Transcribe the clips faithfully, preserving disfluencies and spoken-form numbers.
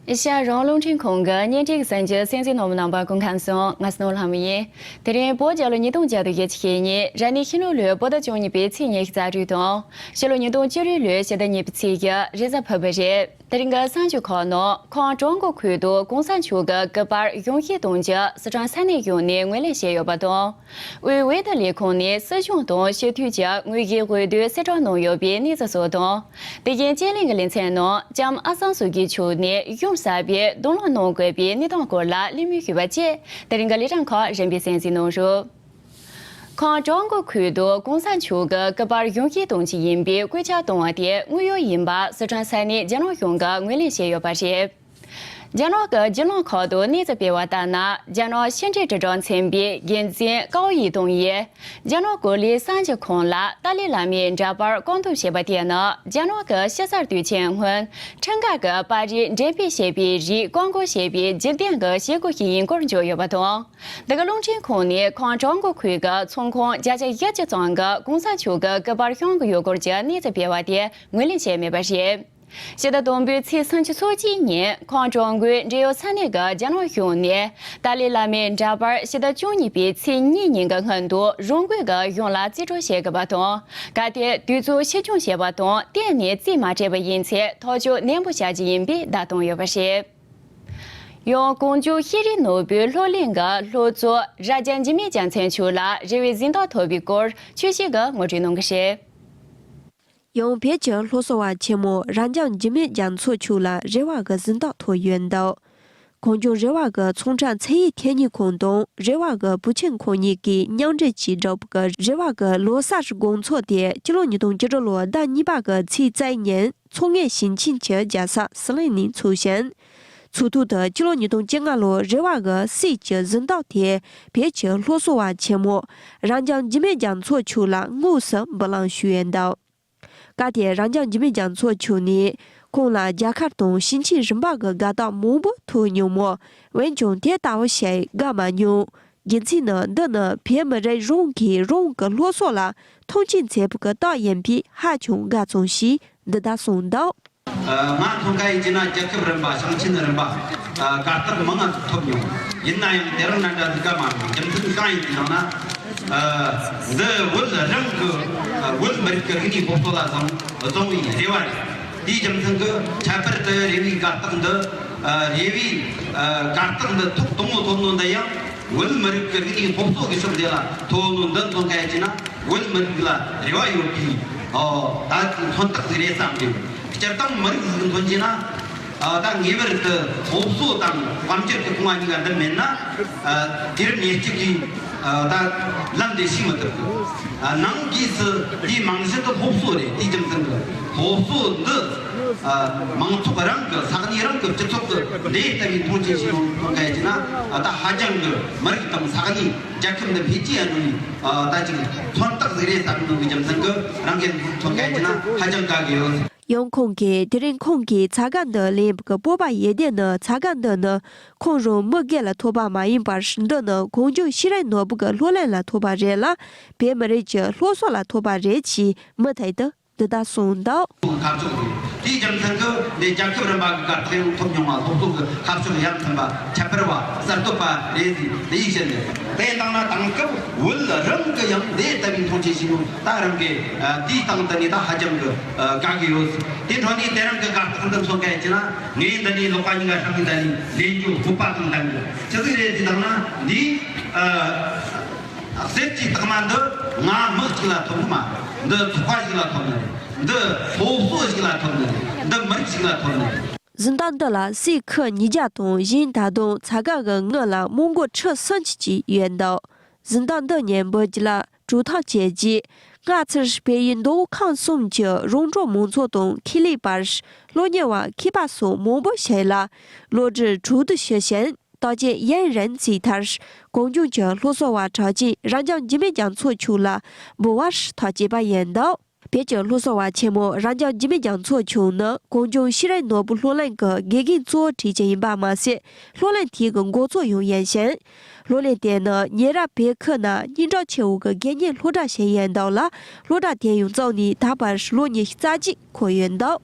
ཨེ་ཤ་ཡ་རང་དབང་རླུང་འཕྲིན་ཁང་གི་བརྙན་འཕྲིན་གྱི་གསར་འགྱུར་གསན་གཟིགས་གནང་བའི་རྣམ་པ་སྐུ་ཁམས་བཟང་། ང་སྣང་ལྷ་མོ་ཡིན། དེ་རིང་བོད་རྒྱལ་ལོ་ཉིས་སྟོང་བརྒྱ་དང་བཞི་བཅུ་ཞེ་གཉིས་རབ་གནས་ཤིང་ལུག་ལོའི་བོད་ཟླ་བཅུ་གཉིས་པའི་ཚེས་ཉི་ཤུ་རྩ་དྲུག་དང་། ཕྱི་ལོ་ཉིས་སྟོང་བཅུ་དྲུག་ལོའི་ཕྱི་ཟླ་གཉིས་པའི་ཚེས་བཞི་རེས་གཟའ་ཕུར་བུ་རེད། དེ་རིང་གི་གསར་འགྱུར་ཁག་ནང་ཁམས་བྲག་འགོ་ཁུལ་དུ་གོང་ས་མཆོག་གི་སྐུ་པར་གཞུང་བཞེས་གཏོང་རྒྱུ་སི་ཁྲོན་ས་གནས་གཞུང་ནས་ངོས་ལེན་བྱས་ཡོད་པ་དང་། དབུས་འོས་བསྡུ་ལས་ཁུངས་ནས་སྲིད་གཞུང་དང་སྤྱི་འཐུས་ཀྱི་དངོས་གཞིའི་འོས་བསྡུ་གསལ་བསྒྲགས་གནང་ཡོད་པའི་གནས་ཚུལ་སོགས་དང་། དེ་བཞིན་སྤྱི་གླིང་གི་ལེ་ཚན་ནང་ལྕམ་ཨ་སང་སུའུ་ཀི་མཆོག་ནས་གཞུང་གསར་པའི་གདོང་ལེན་གནང་དགོས་པའི་གནས་སྟངས་སྐོར་ལ་གླེང་མོལ་ཞུས་པ་བཅས་དེ་རིང་གི་ལས་རིམ་ཁག་རིམ་པས་གསན་གཟིགས་གནང་རོགས། ཁམས་བྲག་འགོ་ཁུལ་དུ་གོང་ས་མཆོག་གི་སྐུ་པར་གཞུང་བཞེས་གཏོང་རྒྱུ་ཡིན་པའི་སྐུལ་ལྕག་བཏང་བ་དེ་དངོས་ཡོད་ཡིན་པ་སི་ཁྲོན་ས་གནས་རྒྱ་ནག་གཞུང་གིས་ངོས་ལེན་བྱས་ཡོད་པ་རེད། རྒྱ་ནག་གི་བརྒྱུད་ལམ་ཁག་ཏུ་གནས་ཚུལ་སྤེལ་བ་ལྟར་ན། རྒྱ་ནག་ཕྱི་འབྲེལ་དྲིལ་བསྒྲགས་ཚན་པའི་འགན་འཛིན་ཀའོ་ཡི་ཏུང་ཡིས། རྒྱ་ནག་གོ་ལའི་གསར་འགྱུར་ཁང་ལ་ཏཱ་ལའི་བླ་མའི་འདྲ་པར་བཀོད་འདོམས་བྱས་པ་དེ་ནི། རྒྱ་ནག་གི་ཕྱི་གསར་དུས་ཆེན་སྔོན་ཁྲིམས་འགལ་གྱི་པར་རིས་འགྲེམས་སྤེལ་བྱས་པའི་རིགས་བཀག་འགོག་བྱས་པའི་རྒྱུ་ལྡན་གྱི་བྱེད་སྒོ་ཞིག་ཡིན་སྐོར་བརྗོད་ཡོད་པ་དང་། འདི་ག་རླུང་འཕྲིན་ཁང་ནས་ཁམས་བྲག་འགོ་ཁུལ་གྱི་ཚོང་ཁང་བརྒྱ་ཆ་བཞི་བཅུ་ཙམ་གྱིས་གོང་ས་མཆོག་གི་སྐུ་པར་བཤམས་ཀྱི་ཡོད་སྐོར་གྱི་གནས་ཚུལ་སྤེལ་བ་དེ་ངོས་ལེན་བྱས་མེད་པ་རེད། ཕྱི་ཟླ་དང་པོའི་ཚེས་སུམ་ཅུ་སོ་གཅིག་ཉིན་ཁམས་བྲག་འགོའི་འབྲེལ་ཡོད་ས་གནས་ཀྱི་རྒྱ་ནག་གཞུང་ནས་ཏཱ་ལའི་བླ་མའི་འདྲ་པར་ཕྱི་ཟླ་བཅུ་གཉིས་པའི་ཚེས་གཉིས་ཉིན་གྱི་སྔོན་དུ་རང་འགུལ་གྱིས་གཞུང་ལ་རྩིས་སྤྲོད་བྱེད་དགོས་པ་དང་། གལ་ཏེ་དུས་ཚོད་ཕྱིར་འགྱངས་བྱས་པ་དང་གཏན་ནས་རྩིས་མ་སྤྲད་པ་ཡིན་ཚེ་ཐག་གཅོད་ནན་པོ་བྱ་རྒྱུ་ཡིན་པའི་བརྡ་བཏང་ཡོད་པ་རེད། ཡང་གངས་ལྗོངས་ཤེས་རིག་ནོར་བུའི་སློབ་གླིང་གི་སློབ་གཙོ་རྭ་རྒྱ་འཇིགས་མེད་རྒྱལ་མཚན་མཆོག་ལ་རེ་བའི་གཟེངས་རྟགས་ཐོབ་པའི་སྐོར་ཆོས་སྐྱིད་ཀྱིས་ངོ་སྤྲོད་གནང་གི་རེད། ཡང་བོད་ཀྱི་སློབ་གསོ་བ་ཆེན་མོ་རྭ་རྒྱ་འཇིགས་མེད་རྒྱ་མཚོ་མཆོག་ལ་རེ་བ་གི་གཟེངས་རྟགས་ཐོབ་ཡོད་འདུག་གངས་ལྗོངས་རེ་བ་གི་ཚོང་ཁྲ་མཚན་ཡིག་ཐེབས་རྙིང་ཁང་དང་རེ་བ་གི་བུ་ཆེན་ཁོང་གཉིས་ཀྱིས་མཉམ་འབྲེལ་གྱིས་བསྒྲུབས་པའི་རེ་བ་གི་ལོ་གསར་དགོང་ཚོགས་དེ་སྤྱི་ལོ་ཉིས་སྟོང་བཅུ་དྲུག་ལོའི་ཟླ་གཉིས་པ་གི་ཚེས་རྩ་བཞིའི་ཉིན་མཚོ་སྔོན་ཞིང་ཆེན་གྱི་རྒྱལ་ས་ཟི་ལིང་ནས་འཚོགས་ཤིང་། ཚོགས་ཐོག་ཏུ་སྤྱི་ལོ་ཉིས་སྟོང་བཅོ་ལྔ་ལོའི་རེ་བ་གི་སྲས་ཀྱི་གཟེངས་རྟགས་དེ་བོད་ཀྱི་སློབ་གསོ་བ་ཆེན་མོ་རྭ་རྒྱ་འཇིགས་མེད་རྒྱ་མཚོ་མཆོག་ལ་དངོས་སུ་འབུལ་ལེན་ཞུས་ཡོད་འདུག་སྐབས་དེར་རྭ་རྒྱ་འཇིགས་མེད་རྒྱ་མཚོ་མཆོག་ནས་ཁོང་ལ་རྒྱལ་ཁབ་དང་ཞིང་ཆེན་རིམ་པ་གི་དགའ་རྟགས་མང་པོ་ཐོབ་མྱོང་མོད། འོན་ཀྱང་དེ་ལྟ་བུ་ཞིག་དགའ་མ་མྱོང་། རྒྱུ་མཚན་ནི་འདི་ནི་བོད་མི་རིགས་རང་གིས་རང་གི་སློབ་གསོ་ལ་མཐོང་ཆེན་མཛད་པའི་རྟགས་ཡིན་པས་ཧ་ཅང་དགའ་བྱུང་ཞེས་འདི་ལྟར་གསུངས་འདུག་ང་མཐོང་ག་ཡིན་གྱི་ན་རྒྱལ་ཁབ་རིམ་པ་ཞིང་ཆེན་རིམ་པ་དགའ་རྟགས་མང་ང་ཐོབ་མྱོང་། ཡིན་ན་ཡང་དེ་རིང་ནི་འདྲ་ཟིག་དགའ་མ་མྱོང་། རྒྱུ་མཚན་གང་ཡིན་གྱི་ནང་ན། འདི་བོད་རང་གི་བོད་མི་རིགས་ཀྱི་རིག་གནས་སློབ་གསོ་ལ་བཟང་བཟང་བའི་རེ་བ་རེད། དེའི་རྒྱུ་མཚན་གྱིས་ཁྱད་པར་དུ་རེ་བའི་དགའ་རྟགས་འདི། རེ་བའི་དགའ་རྟགས་འདི་ཐོག་དང་པོ་ཐོབ་ནོ་འདི་ཡང་བོད་མི་རིགས་ཀྱི་རིག་གནས་སློབ་གསོ་གི་ཕྱོགས་འདི་ལ་ཐོབ་ནོ་འདི་མཐོང་ག་ཡིན་གྱི་ན། བོད་མི་རིགས་ལ་རེ་བ་ཡོད་པའི་ཨོ་ད་མཚོན་རྟགས་ཟིག་རེད་བསམ་གི། སྤྱིར་བཏང་མི་རིགས་ཟིག་མཚོན་གྱི་ན། ཨ་ད་ངེས་པར་དུ་སློབ་གསོ་དང་དཔལ་འབྱོར་གྱི་ཁོངས་ང་གཉིས་ཀ་འདི་མེད་ན། ཨ་དུས་རབས་ཉེར་གཅིག་གི་ཨ་ད་ལམ་འདི་ཤེས་མི་ཐུབ་གི། ཨ་ནང་གིས་སུ་དེའི་རྨང་གཞི་དེ་སློབ་གསོ་རེད། དེའི་རྒྱུ་མཚན་གྱིས་སློབ་གསོ་འདི་ཨ་མང་ཚོགས་རང་གི་ས་གནས་རང་གི་སྤྱི་ཚོགས་ཀྱི་འདི་ལྟ་བུའི་མཐོང་ཆེན་ཞིག་ཡོང་ག་ཡིན་གྱི་ན། ཨ་ད་ཧ་ཅང་གི་མི་རིགས་དང་ས་གནས་རྒྱལ་ཁབ་འདི་འཕེལ་རྒྱས་ཡོང་བའི་ཨ་ད་ཅིག་མཚོན་རྟགས་ཟིག་རེད་བསམ་གྱི་འདུག་གི། རྒྱུ་མཚན་གྱིས་རང་གིས་མཐོང་ག་ཡིན་གྱི་ན་ཧ་ཅང་དགའ་གི་ཡོད། ཡང་ཁོང་གིས་དེ་རིང་ཁོང་གིས་ཚ་ག་འདི་ལེན་པའི་སྤོབས་པ་ཡོད་དེ་ནི། ཚ་ག་འདི་ནི་ཁོང་རང་མི་སྒེར་ལ་ཐོབ་པ་མ་ཡིན་པར། འདི་ནི་གངས་ལྗོངས་ཤེས་རིག་ནོར་བུ་གི་སློབ་གླིང་ལ་ཐོབ་པ་རེད་ལ། བོད་མི་རིགས་ཀྱི་སློབ་གསོ་ལ་ཐོབ་པ་རེད་ཅེས་མུ་མཐུད་དུ་འདི་ལྟར་གསུངས་འདུག་ཁ་ཕྱོགས་རེད། དེའི་རྒྱུ་མཚན་གྱིས་འདི་རྒྱལ་ཁབ་རིམ་པ་གི་དགའ་རྟགས་ཡང་ཐོབ་མྱོང་བ། སློབ་གསོ་གི་ཁ་ཕྱོགས་ཡར་ཐོན་པ། ཁྱད་པར་བ་གསར་གཏོད་པ་རེད་ཟེར་དེ་ཡིས་བཤད་ནས། དེ་ཡིན་ན་དེང་སྐབས་བོད་རང་གི་ཡང་དེ་ལྟ་བུའི་མཐོང་ཆེན་ཞིག་ཡོང་། ད་རང་གི་ཨ་དེའི་སྟེང་དུ་ནས་ད་ཧ་ཅང་གི་ཨ་དགའ་གི་ཡོད། དེ་འཕྲོ་ནས་དེ་རིང་གི་དགའ་རྟགས་འདི་མཚོན་ག་ཡིན་གྱི་ན། ངས་འདི་ནས་ལོགས་ཀ་གཉིས་ཀ་སྲང་གི་འདི་ནས་ལེན་རྒྱུ་སྤོབས་པ་དང་ལྡན་གི། ཆི་ཟིག་རེད་ཟེར་ན་འདི་ཨ་གསེར་གྱི་རྟགས་མ་འདི་ང་མི་གཅིག་ལ་ཐོབ་ནི་མ་རེད། འདི་ཚོགས་པ་ཞིག་ལ་ཐོབ་ནི་རེད། འདི་སློབ་གསོ་ཞིག་ལ་ཐོབ་ནི་རེད། འདི་མི་རིགས་ཤིག་ལ་ཐོབ་ནི་རེད། གཟེངས་རྟགས་འདི་ལ་སྲས་ཁག་ཉིས་བརྒྱ་དང་། གཞན་ད་དུང་ཚ་ག་གི་ངོས་ལ་མི་མགོ་ཁྲི་སུམ་ཅུ་ཅིག་ཡོད་འདུག་གཟེངས་རྟགས་འདི་ཉིད་འབུལ་རྒྱུ་ལ་གྲོས་ཐག་བཅད་རྗེས། སྔ་ཕྱིར་བལ་ཡུལ་མདོ་དབུས་ཁམས་གསུམ་གྱི་རོང་འབྲོག་མང་ཚོགས་དང་ཁེ་ལས་པ། སློབ་གཉེར་བ་མཁས་པ་སོགས་མང་པོ་ཞིག་ལ་གློད་གྲོལ་གྲོས་བསྡུར་ཞུ་བཞིན། བརྟག་དཔྱད་ཡུན་རིང་བྱས་མཐར། གངས་ལྗོངས་ཀྱི་སློབ་གསོ་བ་གྲགས་ཅན་རྭ་རྒྱ་འཇིགས་མེད་རྒྱ་མཚོ་མཆོག་ལ་འབུལ་བར་ཐག་བཅད་པ་ཡིན་འདུག་བོད་ཀྱི་སློབ་གསོ་བ་ཆེན་མོ་རྭ་རྒྱ་འཇིགས་མེད་རྒྱ་མཚོ་མཆོག་ནི་གངས་ལྗོངས་ཤེས་རིག་ནོར་བུ་སློབ་གླིང་གི་དགེ་རྒན་གཙོ་བོ་གྲས་ཅིག་ཡིན་པ་མ་ཟད། སློབ་གླིང་དེ་གི་འགོ་གཙོ་ཡང་ཡིན་ཞིང་། སློབ་གླིང་དེ་ནི་ཉེ་རབས་བོད་ཁུལ་ན་སྙན་གྲགས་ཆེ་བོ་གི་དགེ་རྒན་སློབ་གྲྭ་ཞིག་ཡིན་འདུག་ལ། སློབ་གྲྭ་དེ་ཡང་བཙུགས་ནས་ད་བར་ལོ་ཉི་ཤུ་རྩ་གཅིག་འཁོར་ཡོད་འདུག་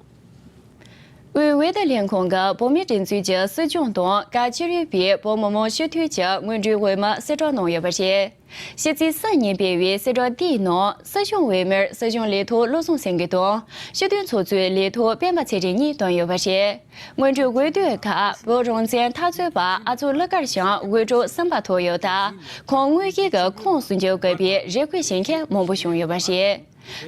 དབུས་འོས་བསྡུ་ལྷན་ཁང་གིས་བོད་མིའི་སྒྲིག་འཛུགས་ཀྱི་སྲིད་སྐྱོང་དང་བཀའ་ཕྱི་དྲིལ་བུའི་བོད་མི་མང་སྤྱི་འཐུས་ཀྱི་སྔོན་འགྲོའི་འོས་མི་གསལ་བསྒྲགས་གནང་ཡོད་པ་རེད། ཕྱི་ཚེས་གསུམ་ཉིན་སྤེལ་བའི་གསལ་བསྒྲགས་འདིའི་ནང་སྲིད་སྐྱོང་འོས་མིར་སྲིད་སྐྱོང་ལས་ཐོག་བློ་བཟང་སེང་གེ་དང་སྤྱི་འཐུས་ཚོགས་གཙོའི་ལས་ཐོག་སྤེན་པ་ཚེ་རིང་གཉིས་བཏོན་ཡོད་པ་རེད། སྔོན་འགྲོའི་འོས་བསྡུའི་ཁར་བོད་རང་བཙན་འཐབ་རྩོད་པ་ཨ་ཚོགས་ཀླུ་མཁར་བྱམས་འོས་གྲངས་གསུམ་པ་ཐོབ་ཡོད་སྟབས། ཁོང་དངོས་གཞིའི་ཁོངས་སུ་འཇུག་དགོས་པའི་རེ་སྐུལ་བྱེད་མཁན་མང་པོ་བྱུང་ཡོད་པ་རེད།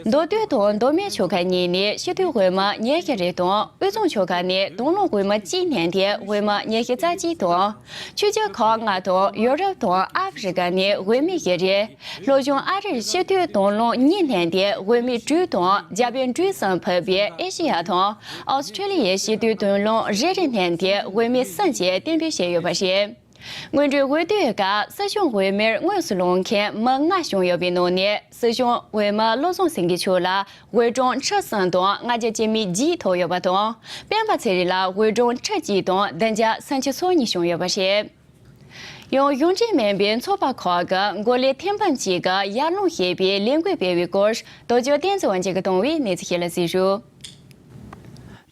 མདོ་སྟོད་དང་མདོ་སྨད་ཆོལ་ཁ་གཉིས་ནས་སྤྱི་འཐུས་འོས་མི་ཉི་ཤུ་རེ་དང་། དབུས་གཙང་ཆོལ་ཁ་ནས་དང་བླངས་འོས་མི་གཅིག་བསྣན་ཏེ་འོས་མི་ཉི་ཤུ་རྩ་གཅིག་དང་། ཆོས་བརྒྱུད་ཁག་ལྔ་དང་ཡོ་རོབ་དང་ཨ་ཧྥེ་རི་ཀ་ནས་འོས་མི་བཞི་རེ། ལྷོ་བྱང་ཨ་རིར་སྤྱི་འཐུས་དང་བླངས་གཉིས་བསྣན་ཏེ་འོས་མི་དྲུག་དང་། རྒྱ་བལ་འབྲུག་གསུམ་ཕུད་པའི་ཨེ་ཤེ་ཡ་དང་ཨོ་སི་ཁྲེ་ལི་ཡའི་སྤྱི་འཐུས་དང་བླངས་རེ་རེ་བསྣན་ཏེ་འོས་མི་གསུམ་བཅས་གཏན་འབེབས་བྱས་ཡོད་པ་རེད། སྔོན་འགྲོའི་འོས་བསྡུའི་སྐབས་སྲིད་སྐྱོང་འོས་མིར་དངོས་སུ་ལངས་མཁན་མི་ལྔ་བྱུང་ཡོད་པའི་ནང་ནས། སྲིད་སྐྱོང་འོས་མི་བློ་བཟང་སེང་གེ་མཆོག་ལ་འོས་གྲངས་ཁྲི་གསུམ་དང་ལྔ་བརྒྱ་བཅུ་མེད་བརྒྱད་ཐོབ་ཡོད་པ་དང་། སྤེན་པ་ཚེ་རིང་ལ་འོས་གྲངས་ཁྲི་གཅིག་དང་བདུན་བརྒྱ་སུམ་ཅུ་སོ་གཉིས་བྱུང་ཡོད་པ་རེད། ཡང་གཞུང་འབྲེལ་མིན་པའི་ཚོགས་པ་ཁག་གིས་འགོ་ལས་ཐེར་འབུམ་གཅིག་གི་ཡར་ལངས་ཞེས་པའི་ལས་འགུལ་སྤེལ་བའི་སྐོར་རྡོ་རྗེ་བསྟན་འཛིན་དབང་ཆེན་གྱིས་བཏང་བའི་གནས་ཚུལ་ཞིག་ལ་གཟིགས་རོགས།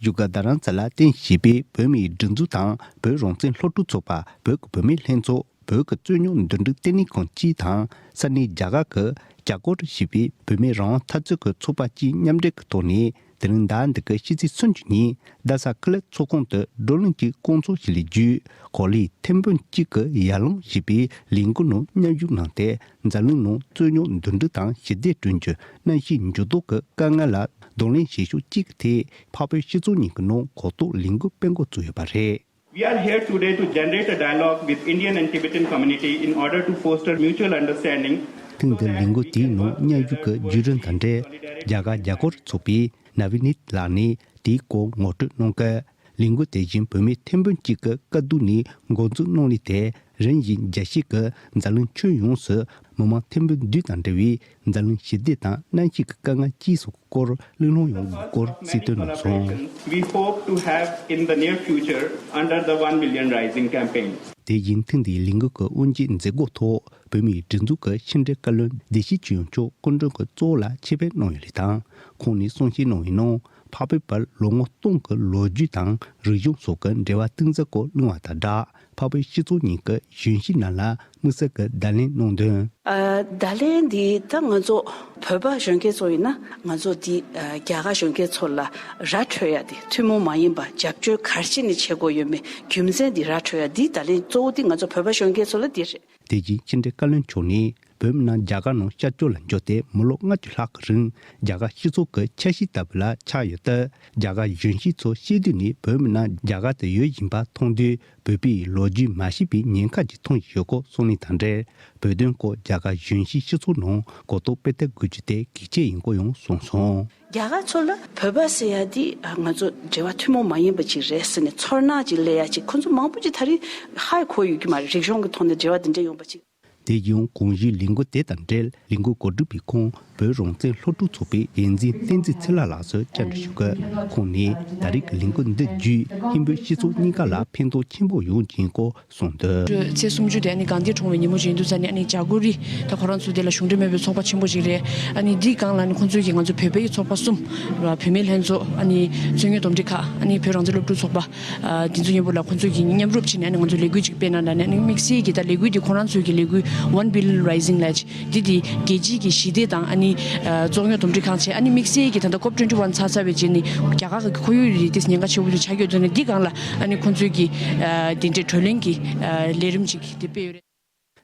བཞུགས་སྒར་རྡ་རམ་ས་ལར་རྟེན་གཞི་བྱས་པའི་བོད་མིའི་སྒྲིག་འཛུགས་དང་བོད་རང་བཙན་སློབ་ཕྲུག་ཚོགས་པ། བོད་ཀྱི་བུད་མེད་ལྷན་ཚོགས། བོད་ཀྱི་རྩོད་རྙོག་འདུམ་འགྲིག་ལྟེ་གནས་ཁང་བཅས་དང་། ས་གནས་རྒྱ་གར་གྱི་ཇ་ཀོར་ཏ་ཞེས་པའི་བུད་མེད་རང་དབང་འཐབ་རྩོད་ཀྱི་ཚོགས་པ་བཅས་མཉམ་འབྲེལ་གྱི་ཐོག་ནས། དེ་རིང་ཟླ་འདི་གའི་ཕྱི་ཚེས་སུམ་ཅུ་ཉིན་རྡ་ས་ཀི་ལེ་ཚོགས་ཁང་དུ་བགྲོ་གླེང་གི་བསྐོང་ཚོགས་ཤིག་ལ་བརྒྱུད། གོ་ལའི་ཐེར་འབུམ་གཅིག་གི་ཡར་ལངས་ཞེས་པའི་ལས་འགུལ་ནང་མཉམ་ཞུགས་གནང་སྟེ། འཛམ་གླིང་ནང་རྩོད་རྙོག་འདུམ་འགྲིག་དང་ཞི་བདེ་བསྐྲུན་རྒྱུ་གནམ་གཤིས་འགྱུར་ལྡོག་གི་དཀའ་ངལ་ལ་གདོང་ལེན་བྱེད་ཕྱོགས་བཅས་ཀྱི་ཐད། འཕགས་བོད་སྤྱི་ཚོགས་གཉིས་ཀྱི་ནང་གོ་རྟོགས་ལས་འགུལ་སྤེལ་འགོ་བཙུགས་ཡོད་པ་རེད། We are here today to generate a dialogue with Indian and Tibetan community in order to foster mutual understanding. ཐེངས་འདིའི་ལས་འགུལ་དེའི་ནང་མཉམ་ཞུགས་ཀྱི་བརྒྱུད་རིམ་དང་འབྲེལ། རྒྱ་གར་ཇ་ཀོར་ཏ་ཚོགས་པའི་ནབ་ནིད་ལགས་ནས་དེའི་སྐོར་ངོ་སྤྲོད་གནང་སྐབས། ལས་འགུལ་དེ་བཞིན་བོད་མི་ཐེར་འབུམ་གཅིག་གི་དཀའ་སྡུག་ནས་འགོ་འཛུགས་གནང་ལས་དེ། རིམ་བཞིན་རྒྱལ་སྤྱི་གི་འཛམ་གླིང་ཁྱོན་ཡོངས་སུ་མི་མང་ཐེར་འབུམ་བདུན་དང་འབྲེལ་བའི་འཛམ་གླིང་ཞི་བདེ་དང་གནམ་གཤིས་ཀྱི་དཀའ་ངལ་བཅས་སོགས་ཀྱི་སྐོར་གླེང་སློང་ཡོང་བའི་སྐོར་གསལ་སྟོན་གནང་སོང་། We hope to have in the near future under the One Billion Rising campaign. དེ་བཞིན་ཐེངས་འདིའི་ལས་འགུལ་གྱི་དབུ་འབྱེད་མཛད་སྒོའི་ཐོག་བོད་མིའི་སྒྲིག་འཛུགས་ཀྱི་ཕྱི་འབྲེལ་བཀའ་བློན་བདེ་སྐྱིད་ཆོས་དབྱངས་མཆོག་སྐུ་མགྲོན་གྱི་གཙོ་བོ་ལ་ཆེད་ཕེབས་གནང་ཡོད་ལུགས་དང་། ཁོང་ནས་གསུང་བཤད་གནང་བའི་ནང་། འཕགས་བོད་བར་ལོ་ངོ་སྟོང་གི་ལོ་རྒྱུས་དང་རིག་གཞུང་སོགས་ཀྱི་འབྲེལ་བ་གཏིང་ཟབ་སྐོར་གླེང་བ་དང་སྦྲགས། འཕགས་བོད་སྤྱི་ཚོགས་གཉིས་ཀྱི་གཞོན་སྐྱེས་རྣམས་ལ་དམིགས་བསལ་གྱི་བརྡ་ལན་གནང་དོན། ཨ། བརྡ་ལན་འདི་ད་ང་ཚོ་བོད་པ་གཞོན་སྐྱེས་ཚོ་ཡིན་ན། ང་ཚོ་འདི་ཨ་རྒྱ་གར་གཞོན་སྐྱེས་ཚོ་ལ་ར་འཕྲོད་ཡ་དེ། ཐུན་མོང་མ་ཡིན་པ་རྒྱབ་སྐྱོར་ག་རེ་བྱས་ནས་བྱེད་དགོས་ཡོད་མེད་རྒྱུ་མཚན་འདི་ར་འཕྲོད་ཡ་འདི། བརྡ་ལན་གཙོ་བོ་འདི་ང་ཚོ་བོད་པ་གཞོན་སྐྱེས་ཚོ་ལ་འདི་རེད། དེ་བཞིན་ཕྱི་འབྲེལ་བཀའ་བློན་མཆོག་ནས། བོད་མི་རྣམས་རྒྱ་གར་ནང་ཤར་ཕྱོགས་ལ་འབྱོར་ཏེ་མི་ལོ་ལྔ་བཅུ་ལྷག་གི་རིང་རྒྱ་གར་སྤྱི་ཚོགས་ཀྱི་ཆ་ཤས་ལྟ་བུ་ལ་ཆགས་ཡོད་སྟབས། རྒྱ་གར་གཞོན་སྐྱེས་ཚོ་ཤེས་འདོད་ནས་བོད་མི་རྣམས་རྒྱ་གར་དུ་ཡོད་བཞིན་པ་མཐོང་དུས། བོད་པའི་ལོ་རྒྱུས་མ་ཤེས་པའི་ཉེན་ཁ་ཅིག་མཐོང་བཞིན་ཡོད་སྐོར་གསུངས་གནང་དང་འབྲེལ། བོད་དོན་སྐོར་རྒྱ་གར་གཞོན་སྐྱེས་སྤྱི་ཚོགས་ནང་གོ་རྟོགས་སྤེལ་ཐབས་དགོས་རྒྱུ་དེ་གལ་ཆེ་ཡིན་སྐོར་ཡང་གསུངས་སོང་། རྒྱ་གར་ཚོ་ལ་བོད་པ་ཟེར་ཡ་འདི་ང་ཚོ་འབྲེལ་བ་ཐུན་མོང་མ་ཡིན་པ་ཅིག་རེད་ཟེར་ནས་ཚོར་སྣང་ཅིག་སླེབས་ཡ་ཅིག་ཁོ་ཚོ་མང་པོ་ཅིག་ད་རེས་ཧ་གོ་ཡོད་ཀྱི་མ་རེད། རིག་གཞུང་གི་ཐོག་ནས་འབྲེལ་བ་འདི་འདྲ་ཡོང་པ་ཅིག་དེ་བཞིན་གོང་ཞུས་ལས་འགུལ་དེ་དང་འབྲེལ། ལས་འགུལ་གོ་སྒྲིག་པའི་ཁོངས་བོད་རང་བཙན་སློབ་ཕྲུག་ཚོགས་པའི་འགན་འཛིན་བསྟན་འཛིན་ཚེ་ལྷ་ལགས་སུ་བཅར་འདྲི་ཞུས་སྐབས། ཁོང་ནས་ད་རེས་ཀྱི་ལས་འགུལ་འདི་བརྒྱུད་ཧིན་བོད་སྤྱི་ཚོགས་གཉིས་ཀ་ལ་ཕན་ཐོགས་ཆེན་པོ་ཡོང་རྒྱུ་ཡིན་སྐོར་གསུངས་འདུག་ཚེས་སུམ་ཅུ་དེ་ཨ་ནི་གྷན་དྷི་གྲོངས་པའི་ཉིན་མོ་ཅིག་ཡིན་དུས་ཙ་ནས། ཨ་ནི་ཇ་ཀོ་རི་ད་ཁོ་རང་ཚོ་དེ་ལ་གཞུང་འབྲེལ་མེད་པའི་ཚོགས་པ་ཆེན་པོ་ཞིག་རེད། ཨ་ནི་འདིའི་སྒང་ལ་ཨ་ནི་ཁོང་ཚོས་ཀྱིས་ང་ཚོ་བོད་པའི་ཚོགས་པ་གསུམ། བུད་མེད་ལྷན་ཚོགས། ཨ་ནི་རྩོད་རྙོག་འདུམ་འགྲིག་ཁག་ཨ་ནི་བོད་རང་བཙན་སློབ་ཕྲུག་ཚོགས་པ། ཨ། འདི་ཚོ་མཉམ་པོ་ལ་ཁོང་ཚོས་ཀྱིས་མཉམ་རུབ་བྱས་ནས་ཨ་ནི་ང་ཚོ་ལས་འགུལ་ཅིག་སྤེལ་གནང་དང་ནས། ཨ་ནི་དམིགས་བསལ་གྱིས་ད་ལས་འགུལ་འདི་ཁོ་རང་ཚོའི་གི་ལས་འགུལ་One Billion Rising ལབ་ཅིག་འདི་དེ་རྒྱལ་སྤྱིའི་གི་ཞི་བདེ་དང་། ཨ་ནི་ཨ། རྩོད་རྙོག་འདུམ་འགྲིག་ཁག་བྱས། ཨ་ནི་དམིགས་བསལ་གྱིས་ད་ལྟ་ཀོབ་ཊུ་ཝེན་ཊི་ཝན་ཚར་ཚར་བའི་རྗེས་ནས་རྒྱ་གར་གྱི་ཁོར་ཡུག་རིག་དེ་ཉེན་ཁ་ཆེ་བོ་དེ་ཆགས་ཀྱི་ཡོད་དུས་ནས། འདི་སྒང་ལ་ཨ་ནི་ཁོང་ཚོས་ཀྱིས་ཨ། དེ་འདྲའི་བགྲོ་གླེང་གི་ཨ། ལས་རིམ་ཅིག་དེ་སྤེལ་ཡོད་རེད།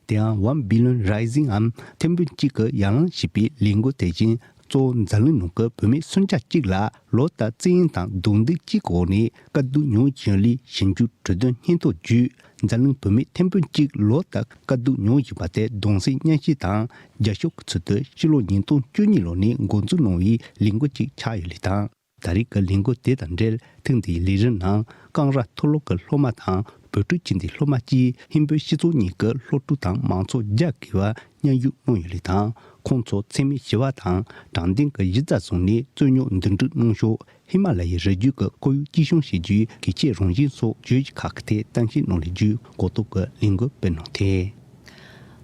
དེ་ཡང་One Billion Rising འམ་ཐེར་འབུམ་གཅིག་གི་ཡར་ལངས་ཞེས་པའི་ལས་འགུལ་དེ་བཞིན། གཙོ་བོ་འཛམ་གླིང་ནང་གི་བུད་མེད་སུམ་ཆ་གཅིག་ལ་ལོ་ལྟར་བཙན་གཡེམ་དང་རྡུང་རྡེག་བཅས་ཀྱི་འོག་ནས་དཀའ་སྡུག་མྱོང་བཞིན་ཡོད་ལུགས་ཞིབ་འཇུག་གྲོས་དོན་སྙན་ཐོ་བརྒྱུད། འཛམ་གླིང་བུད་མེད་ཐེར་འབུམ་གཅིག་ལོ་ལྟར་དཀའ་སྡུག་མྱོང་བཞིན་པ་དེ་གདུང་སེམས་མཉམ་སྐྱེད་དང་རྒྱབ་སྐྱོར་གྱི་ཚུལ་དུ་ཕྱི་ལོ་ཉིས་སྟོང་བཅུ་གཉིས་ལོ་ནས་འགོ་འཛུགས་གནང་བའི་ལས་འགུལ་ཅིག་ཆགས་ཡོད་ལུགས་དང་། ད་རེས་ཀྱི་ལས་འགུལ་དེ་དང་འབྲེལ། ཐེངས་འདིའི་ལས་རིམ་ནང་། ཀང་ར་མཐོ་སློབ་ཀྱི་སློབ་མ་དང་། བོད་ཕྲུག་སྤྱི་འཐུས་སློབ་མ་བཅས་ཧིན་བོད་སྤྱི་ཚོགས་གཉིས་ཀྱི་སློབ་ཕྲུག་དང་མང་ཚོགས་བརྒྱ་བརྒལ་བ་མཉམ་ཞུགས་གནང་ཡོད་ལུགས་དང་། ཁོང་ཚོ་འཚེ་མེད་ཞི་བ་དང་། དྲང་བདེན་གྱི་གཞི་རྩ་བཟུང་ནས་རྩོད་རྙོག་འདུམ་འགྲིག་གནང་ཕྱོགས། ཧི་མ་ལ་ཡའི་རི་རྒྱུད་ཀྱི་ཁོར་ཡུག་གཅེས་སྐྱོང་བྱེད་རྒྱུའི་གལ་ཆེའི་རང་བཞིན་སོགས་བརྗོད་གཞི་ཁག་གི་ཐད་གཏམ་བཤད་གནང་ལས་བརྒྱུད། གོ་རྟོགས་ཀྱི་ལས་འགུལ་སྤེལ་གནང་སྟེ།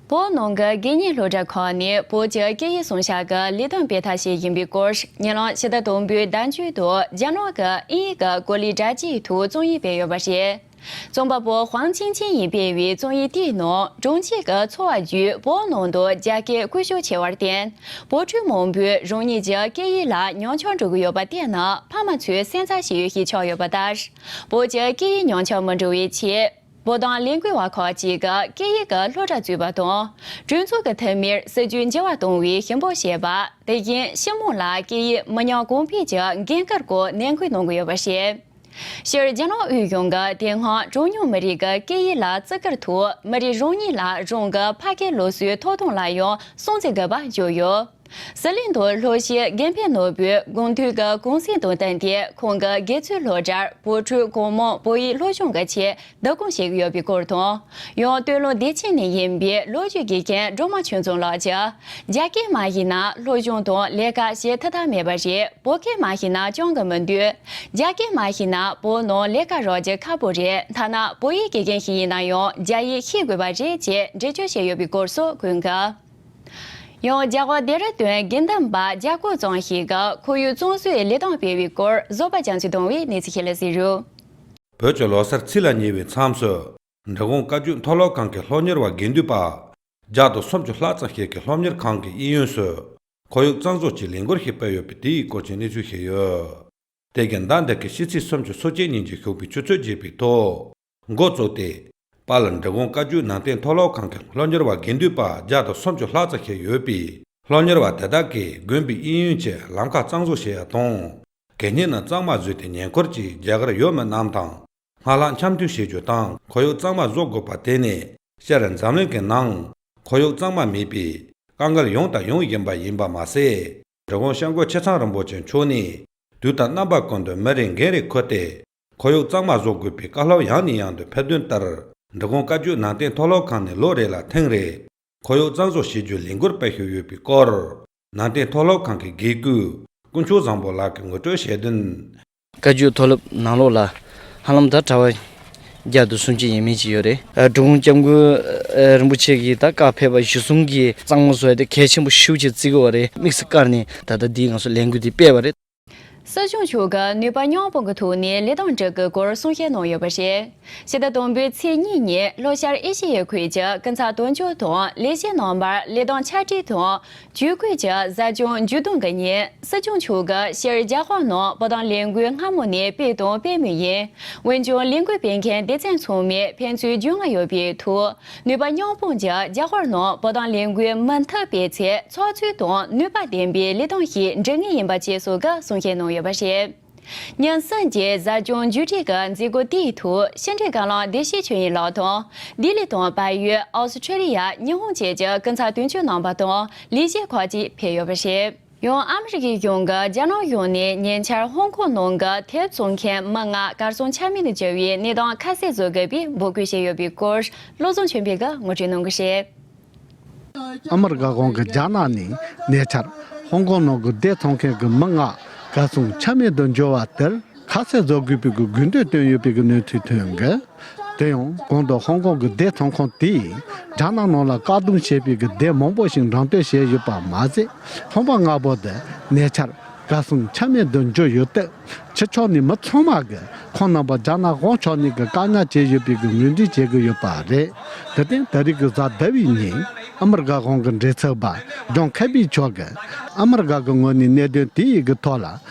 བོད་ནང་གི་དགེ་བསྙེན་སློབ་གྲྭ་ཁག་ནས་བོད་ཀྱི་སྐད་ཡིག་སྲུང་སྐྱོབ་ཀྱི་ལས་དོན་སྤེལ་ཐབས་ཤིག་ཡིན་པའི་སྐོར། ཉེ་ལམ་ཕྱི་ཟླ་དང་པོའི་ཟླ་མཇུག་ཏུ་རྒྱ་ནག་གི་དབྱིན་ཡིག་གི་གོ་ལའི་དྲ་རྒྱའི་ཐོག་རྩོམ་ཡིག་སྤེལ་ཡོད་པ་རེད། རྩོམ་པ་པོ་ཧུའང་ཆིང་ཆིང་ཡིས་སྤེལ་བའི་རྩོམ་ཡིག་དེའི་ནང་། གྲོང་ཁྱེར་གྱི་འཚོ་བ་བརྒྱུད་བོད་ནང་དུ་རྒྱ་སྐད་བཀོལ་སྤྱོད་ཆེ་བར་བརྟེན། བོད་ཕྲུག་མང་པོས་རང་ཉིད་ཀྱི་སྐད་ཡིག་ལ་ཉམས་ཆག་འགྲོ་གི་ཡོད་པ་དེ་ནི་ཕ་མ་ཚོའི་སེམས་འཚབ་བྱེད་ཡུལ་ཞིག་ཆགས་ཡོད་པ་ལྟར། བོད་ཀྱི་སྐད་ཡིག་ཉམས་ཆག་མི་འགྲོ་བའི་ཆེད། བོད་དོན་ལས་འགུལ་བ་ཁག་ཅིག་གིས་སྐད་ཡིག་གི་སློབ་གྲྭ་བཙུགས་པ་དང་། གྲོས་ཚོགས་ཀྱི་འཐུས་མིར་སྲིད་ཇུས་འགྱུར་བ་གཏོང་བའི་ཞུ་འབོད་བྱས་པ། དེ་བཞིན་སྤྱི་དམངས་ལ་སྐད་ཡིག་མི་ཉམས་གོང་འཕེལ་གྱི་འགན་ཁུར་སྐོར་ནན་སྐུལ་གནང་གི་ཡོད་པ་རེད། སྤྱིར་རྒྱ་ནག་དབུས་གཞུང་གིས་དེ་སྔ་གྲངས་ཉུང་མི་རིགས་ཀྱི་སྐད་ཡིག་ལ་བརྩི་བཀུར་ཐོག་མི་རིགས་རང་ཉིད་ལ་རང་གི་ཕ་སྐད་སློབ་གསོའི་ཐོབ་ཐང་ལ་ཡང་སྲུང་བརྩི་དགོས་པ་བརྗོད་ཡོད། ཟི་ལིང་དུ་ལྷོ་གཞིས་དགེ་འཕེལ་ནོར་བུས་དགུང་དུས་ཀྱི་གུང་སེང་དང་བསྟུན་ཏེ་ཁོང་གི་དགེ་ཚུལ་སློབ་གྲྭར་བོད་ཕྲུག་གང་མང་བོད་ཡིག་སློབ་སྦྱོང་གི་ཆེད་བསྡུ་སྐོང་བྱེད་ཀྱི་ཡོད་པའི་སྐོར་དང་། ཡང་སྟོད་ལུང་བདེ་ཆེན་ནས་ཡིན་པའི་ལོ་རྒྱུས་དགེ་རྒན་སྒྲོལ་མ་ཆོས་འཛོམས་ལགས་ཀྱིས། རྒྱ་སྐད་མ་ཤེས་ན་སློབ་སྦྱོང་དང་ལས་ཀ་བྱེད་ཐུབ་ཐབས་མེད་པ་རེད། བོད་སྐད་མ་ཤེས་ན་སྦྱང་གི་མི་འདུག་རྒྱ་སྐད་མ་ཤེས་ན་བོད་ནང་ལས་ཀ་རག་རྒྱུ་ཁག་པོ་རེད། ཐ་ན་བོད་ཡིག་དགེ་རྒན་ཞིག་ཡིན་ན་ཡང་རྒྱ་ཡིག་ཤེས་དགོས་པ་རེད་ཅེས་འགྲེལ་བརྗོད་བྱས་ཡོད་པའི་སྐོར་སོགས་བཀོད་འདུག་ཡང་རྒྱ་གར་ལྡེ་ར་ལྡུན་དགེ་འདུན་པ་བརྒྱ་སྐོར་ཙམ་ཞིག་གིས་ཁོར་ཡུག་གཙང་བཟོའི་ལས་དོན་སྤེལ་བའི་སྐོར་བཟོད་པ་རྒྱ་མཚོས་བཏང་བའི་གནས་ཚུལ་ཞིག་ལ་གཟིགས་རོགས། བོད་ཀྱི་ལོ་གསར་ཚེས་ལ་ཉེ་བའི་མཚམས་སུ། འབྲི་གུང་བཀའ་བརྒྱུད་མཐོ་སློབ་ཁང་གི་སློབ་གཉེར་བ་དགེ་འདུན་པ། བརྒྱ་དང་སུམ་ཅུ་ལྷག་ཙམ་ཞིག་གིས་སློབ་གཉེར་ཁང་གི་གཡས་གཡོན་སུ། ཁོར་ཡུག་གཙང་བཟོ་གྱི་ལས་འགུལ་ཞིག་སྤེལ་ཡོད་པའི་དེའི་སྐོར་གྱི་གནས་ཚུལ་ཞིག་ཡོད། དེ་གའི་ཟླ་འདི་གའི་ཕྱི་ཚེས་སུམ་ཅུ་སོ་གཅིག་ཉིན་གྱི་ཞོགས་པའི་ཆུ་ཚོད་བརྒྱད་པའི་ཐོག་འགོ་བཙུགས་ཏེ། པཱ་ལགས་འབྲི་གུང་བཀའ་བརྒྱུད་ནང་བསྟན་མཐོ་སློབ་ཁང་གི་སློབ་གཉེར་བ་དགེ་འདུན་པ་བརྒྱ་དང་སུམ་ཅུ་ལྷག་ཙམ་ཞིག་ཡོད་པས། སློབ་གཉེར་བ་དེ་དག་གིས་དགོན་པའི་གཡས་གཡོན་གྱི་ལམ་ཁ་གཙང་བཟོ་བྱེད་ཡ་དང་། གད་སྙིགས་ནི་གཙང་མ་བཟོས་ཏེ་ཉེ་འཁོར་གྱི་རྒྱ་གར་ཡུལ་མི་རྣམས་དང་སྔར་ལྷག་འཆམ་མཐུན་བྱེད་རྒྱུ་དང་། ཁོར་ཡུག་གཙང་མ་བཟོ་དགོས་པ་དེ་ནི་སྤྱིར་འཛམ་གླིང་གི་ནང་ཁོར་ཡུག་གཙང་མ་མེད་པའི་དཀའ་ངལ་ཡོང་དང་ཡོང་བཞིན་པ་ཡིན་པ་མ་ཟད། འབྲི་གུང་སྐྱབས་མགོན་ཆེ་ཚང་རིན་པོ་ཆེ་མཆོག་ནས་དུས་དང་རྣམ་པ་ཀུན་ཏུ་མི་རེ་འགན་རེ་འཁུར་ཏེ། ཁོར་ཡུག་གཙང་མ་བཟོ་དགོས་པའི་བཀའ་སློབ་ཡང་ནས་ཡང་དུ་ཕེབས་དོན་ལྟར། འབྲི་གུང་བཀའ་བརྒྱུད་ནང་བསྟན་མཐོ་སློབ་ཁང་ནས་ལོ་རེ་ལ་ཐེངས་རེ་ཁོར་ཡུག་གཙང་བཟོ་བྱེད་རྒྱུའི་ལས་འགུལ་སྤེལ་བཞིན་ཡོད་པའི་སྐོར། ནང་བསྟན་མཐོ་སློབ་ཁང་གི་དགེ་སྐོས་དཀོན་མཆོག་བཟང་པོ་ལགས་ཀྱིས་ངོ་སྤྲོད་བྱས་དོན། བཀའ་བརྒྱུད་མཐོ་སློབ་ནང་ལོགས་ལ་ཧ་ལམ་ད་གྲྭ་པ་བརྒྱ་དང་སུམ་ཅུ་ཡས་མས་ཅིག་ཡོད་རེད། ཨ། འབྲི་གུང་སྐྱབས་མགོན་ཨ་རིན་པོ་ཆེ་གིས་ད་བཀའ་ཕེབས་པ་གཞིར་བཟུང་གིས་གཙང་མ་བཟོ་ཡ་དེ་གལ་ཆེན་པོ་ཞེ་པོ་ཅིག་བརྩི་གི་ཡོད་རེད། དམིགས་སུ་བཀར་ནས་ད་ལྟ་འདི་ང་ཚོ་ལས་འགུལ་འདི་སྤེལ་བ་རེད། སྲིད་སྐྱོང་མཆོག་གིས་ནུས་པ་མཉམ་སྤུངས་ཀྱི་ཐོག་ནས་ལས་དོན་སྒྲུབ་དགོས་སྐོར་གསུང་བཤད་གནང་ཡོད་པ་རེད། ཕྱི་ཟླ་དང་པོའི་ཚེས་གཉིས་ཉིན་ལྷོ་ཤར་ཨེ་ཤེ་ཡའི་ཁུལ་གྱི་སྐུ་ཚབ་དོན་གཅོད་དང་ལས་བྱེད་རྣམ་པར་ལས་དོན་ཆ་སྒྲིག་དང་ཇུས་འགོད་ཀྱི་གཟའ་མཇུག་མཇུག་བསྡོམས་ཀྱི་ཉིན། སྲིད་སྐྱོང་མཆོག་གིས་སྤྱིར་རྒྱ་གར་ནང་བོད་དོན་ལས་འགུལ་སྔ་མོ་ནས་སྤེལ་དང་སྤེལ་མུས་ཡིན། འོན་ཀྱང་ལས་འགུལ་སྤེལ་མཁན་སྡེ་ཚན་ཚང་མས་ཕན་ཚུན་རྒྱུས་མངའ་ཡོད་པའི་ཐོག་ནུས་པ་མཉམ་སྤུངས་ཀྱིས་རྒྱ་གར་ནང་བོད་དོན་ལས་འགུལ་མུ་མཐུད་སྤེལ་ཆེད་ཚགས་ཚུད་དང་ནུས་པ་ལྡན་པའི་ལས་དོན་ཞིག་སྒྲུབ་ངེས་ཡིན་པ་བཅས་སོགས་ཀྱི་གསུང་བཤད་གནང་ཡོད་པ་རེད། ཉིན་གསུམ་གྱི་གཟའ་མཇུག་མཇུག་སྒྲིལ་གྱི་མཛད་སྒོ་དེའི་ཐོག་ཕྱི་འབྲེལ་བཀའ་བློན་བདེ་སྐྱིད་ཆོས་དབྱིངས་ལགས་དང་། ལྡི་ལི་དང་བལ་ཡུལ། ཨོ་སི་ཁྲེ་ལི་ཡ། ཉི་ཧོང་བཅས་ཀྱི་སྐུ་ཚབ་དོན་གཅོད་རྣམ་པ་དང་ལས་བྱེད་ཁག་ཅིག་ཕེབས་ཡོད་པ་རེད། ཡང་ཨ་མི་རི་ཀའི་གཞུང་གིས་རྒྱ་ནག་གཞུང་ནས་ཉེ་ཆར་ཧོང་ཀོང་ནང་གི་དེབ་བཙོང་མཁན་མི་ལྔ་གར་སོང་ཆ་མེད་དུ་གྱུར་བའི་གནས་སྟངས་ཁ་གསལ་བཟོ་དགོས་པའི་འབོད་སྐུལ་བྱས་ཡོད་པའི་སྐོར། བློ་བཟང་ཆོས་འཕེལ་གྱིས་ངོ་སྤྲོད་གནང་གི་རེད། ཨ་མི་རི་ཀ་གཞུང་གིས་རྒྱ་ནག་ནས་ཉེ་ཆར་ཧོང་ཀོང་ནང་གི་དེབ་འཚོང་མཁན་གྱི་མི་ལྔ་གར་སོང་ཆ་མེད་དུ་འགྱུར་བ་དེར་ཁ་གསལ་བཟོ་དགོས་པའི་གི་དགོས་འདུན་བཏོན་ཡོད་པའི་གི་གནས་ཚུལ་ཐོན་གི། དེ་ཡང་གོང་དུ་ཧོང་ཀོང་གི་དེབ་ཚོང་ཁང་དེས་རྒྱ་ནག་ནང་ལ་བཀག་སྡོམ་བྱས་པའི་གི་དེབ་མང་པོ་ཞིག་འགྲེམས་སྟོན་བྱས་ཡོད་པ་མ་ཟད། ཚོང་པ་ལྔ་པོ་དེ་ཉེ་ཆར་གར་སོང་ཆ་མེད་དུ་འགྱུར་ཡོད་སྟབས། ཕྱི་ཕྱོགས་ནས་མི་ཚང་མ་གིས་ཁོང་རྣམ་པ་རྒྱ་ནག་གཞུང་ཕྱོགས་ནས་གི་བཀག་ཉར་བྱས་ཡོད་པའི་གི་ངོས་འཛིན་བྱེད་ཀྱི་ཡོད་པ་རེད། དེར་བརྟེན་ད་རེས་ཀྱི་གཟའ་ཟླ་བའི་ཉིན་ཨ་མི་རི་ཀ་གཞུང་གི་མགྲིན་ཚབ་པ་ཇོན་ཁེ་བི་མཆོག་གིས་ཨ་མི་རི་ཀ་གི་ངོས་ནས་གནད་དོན་དེའི་གི་ཐོག་ལ་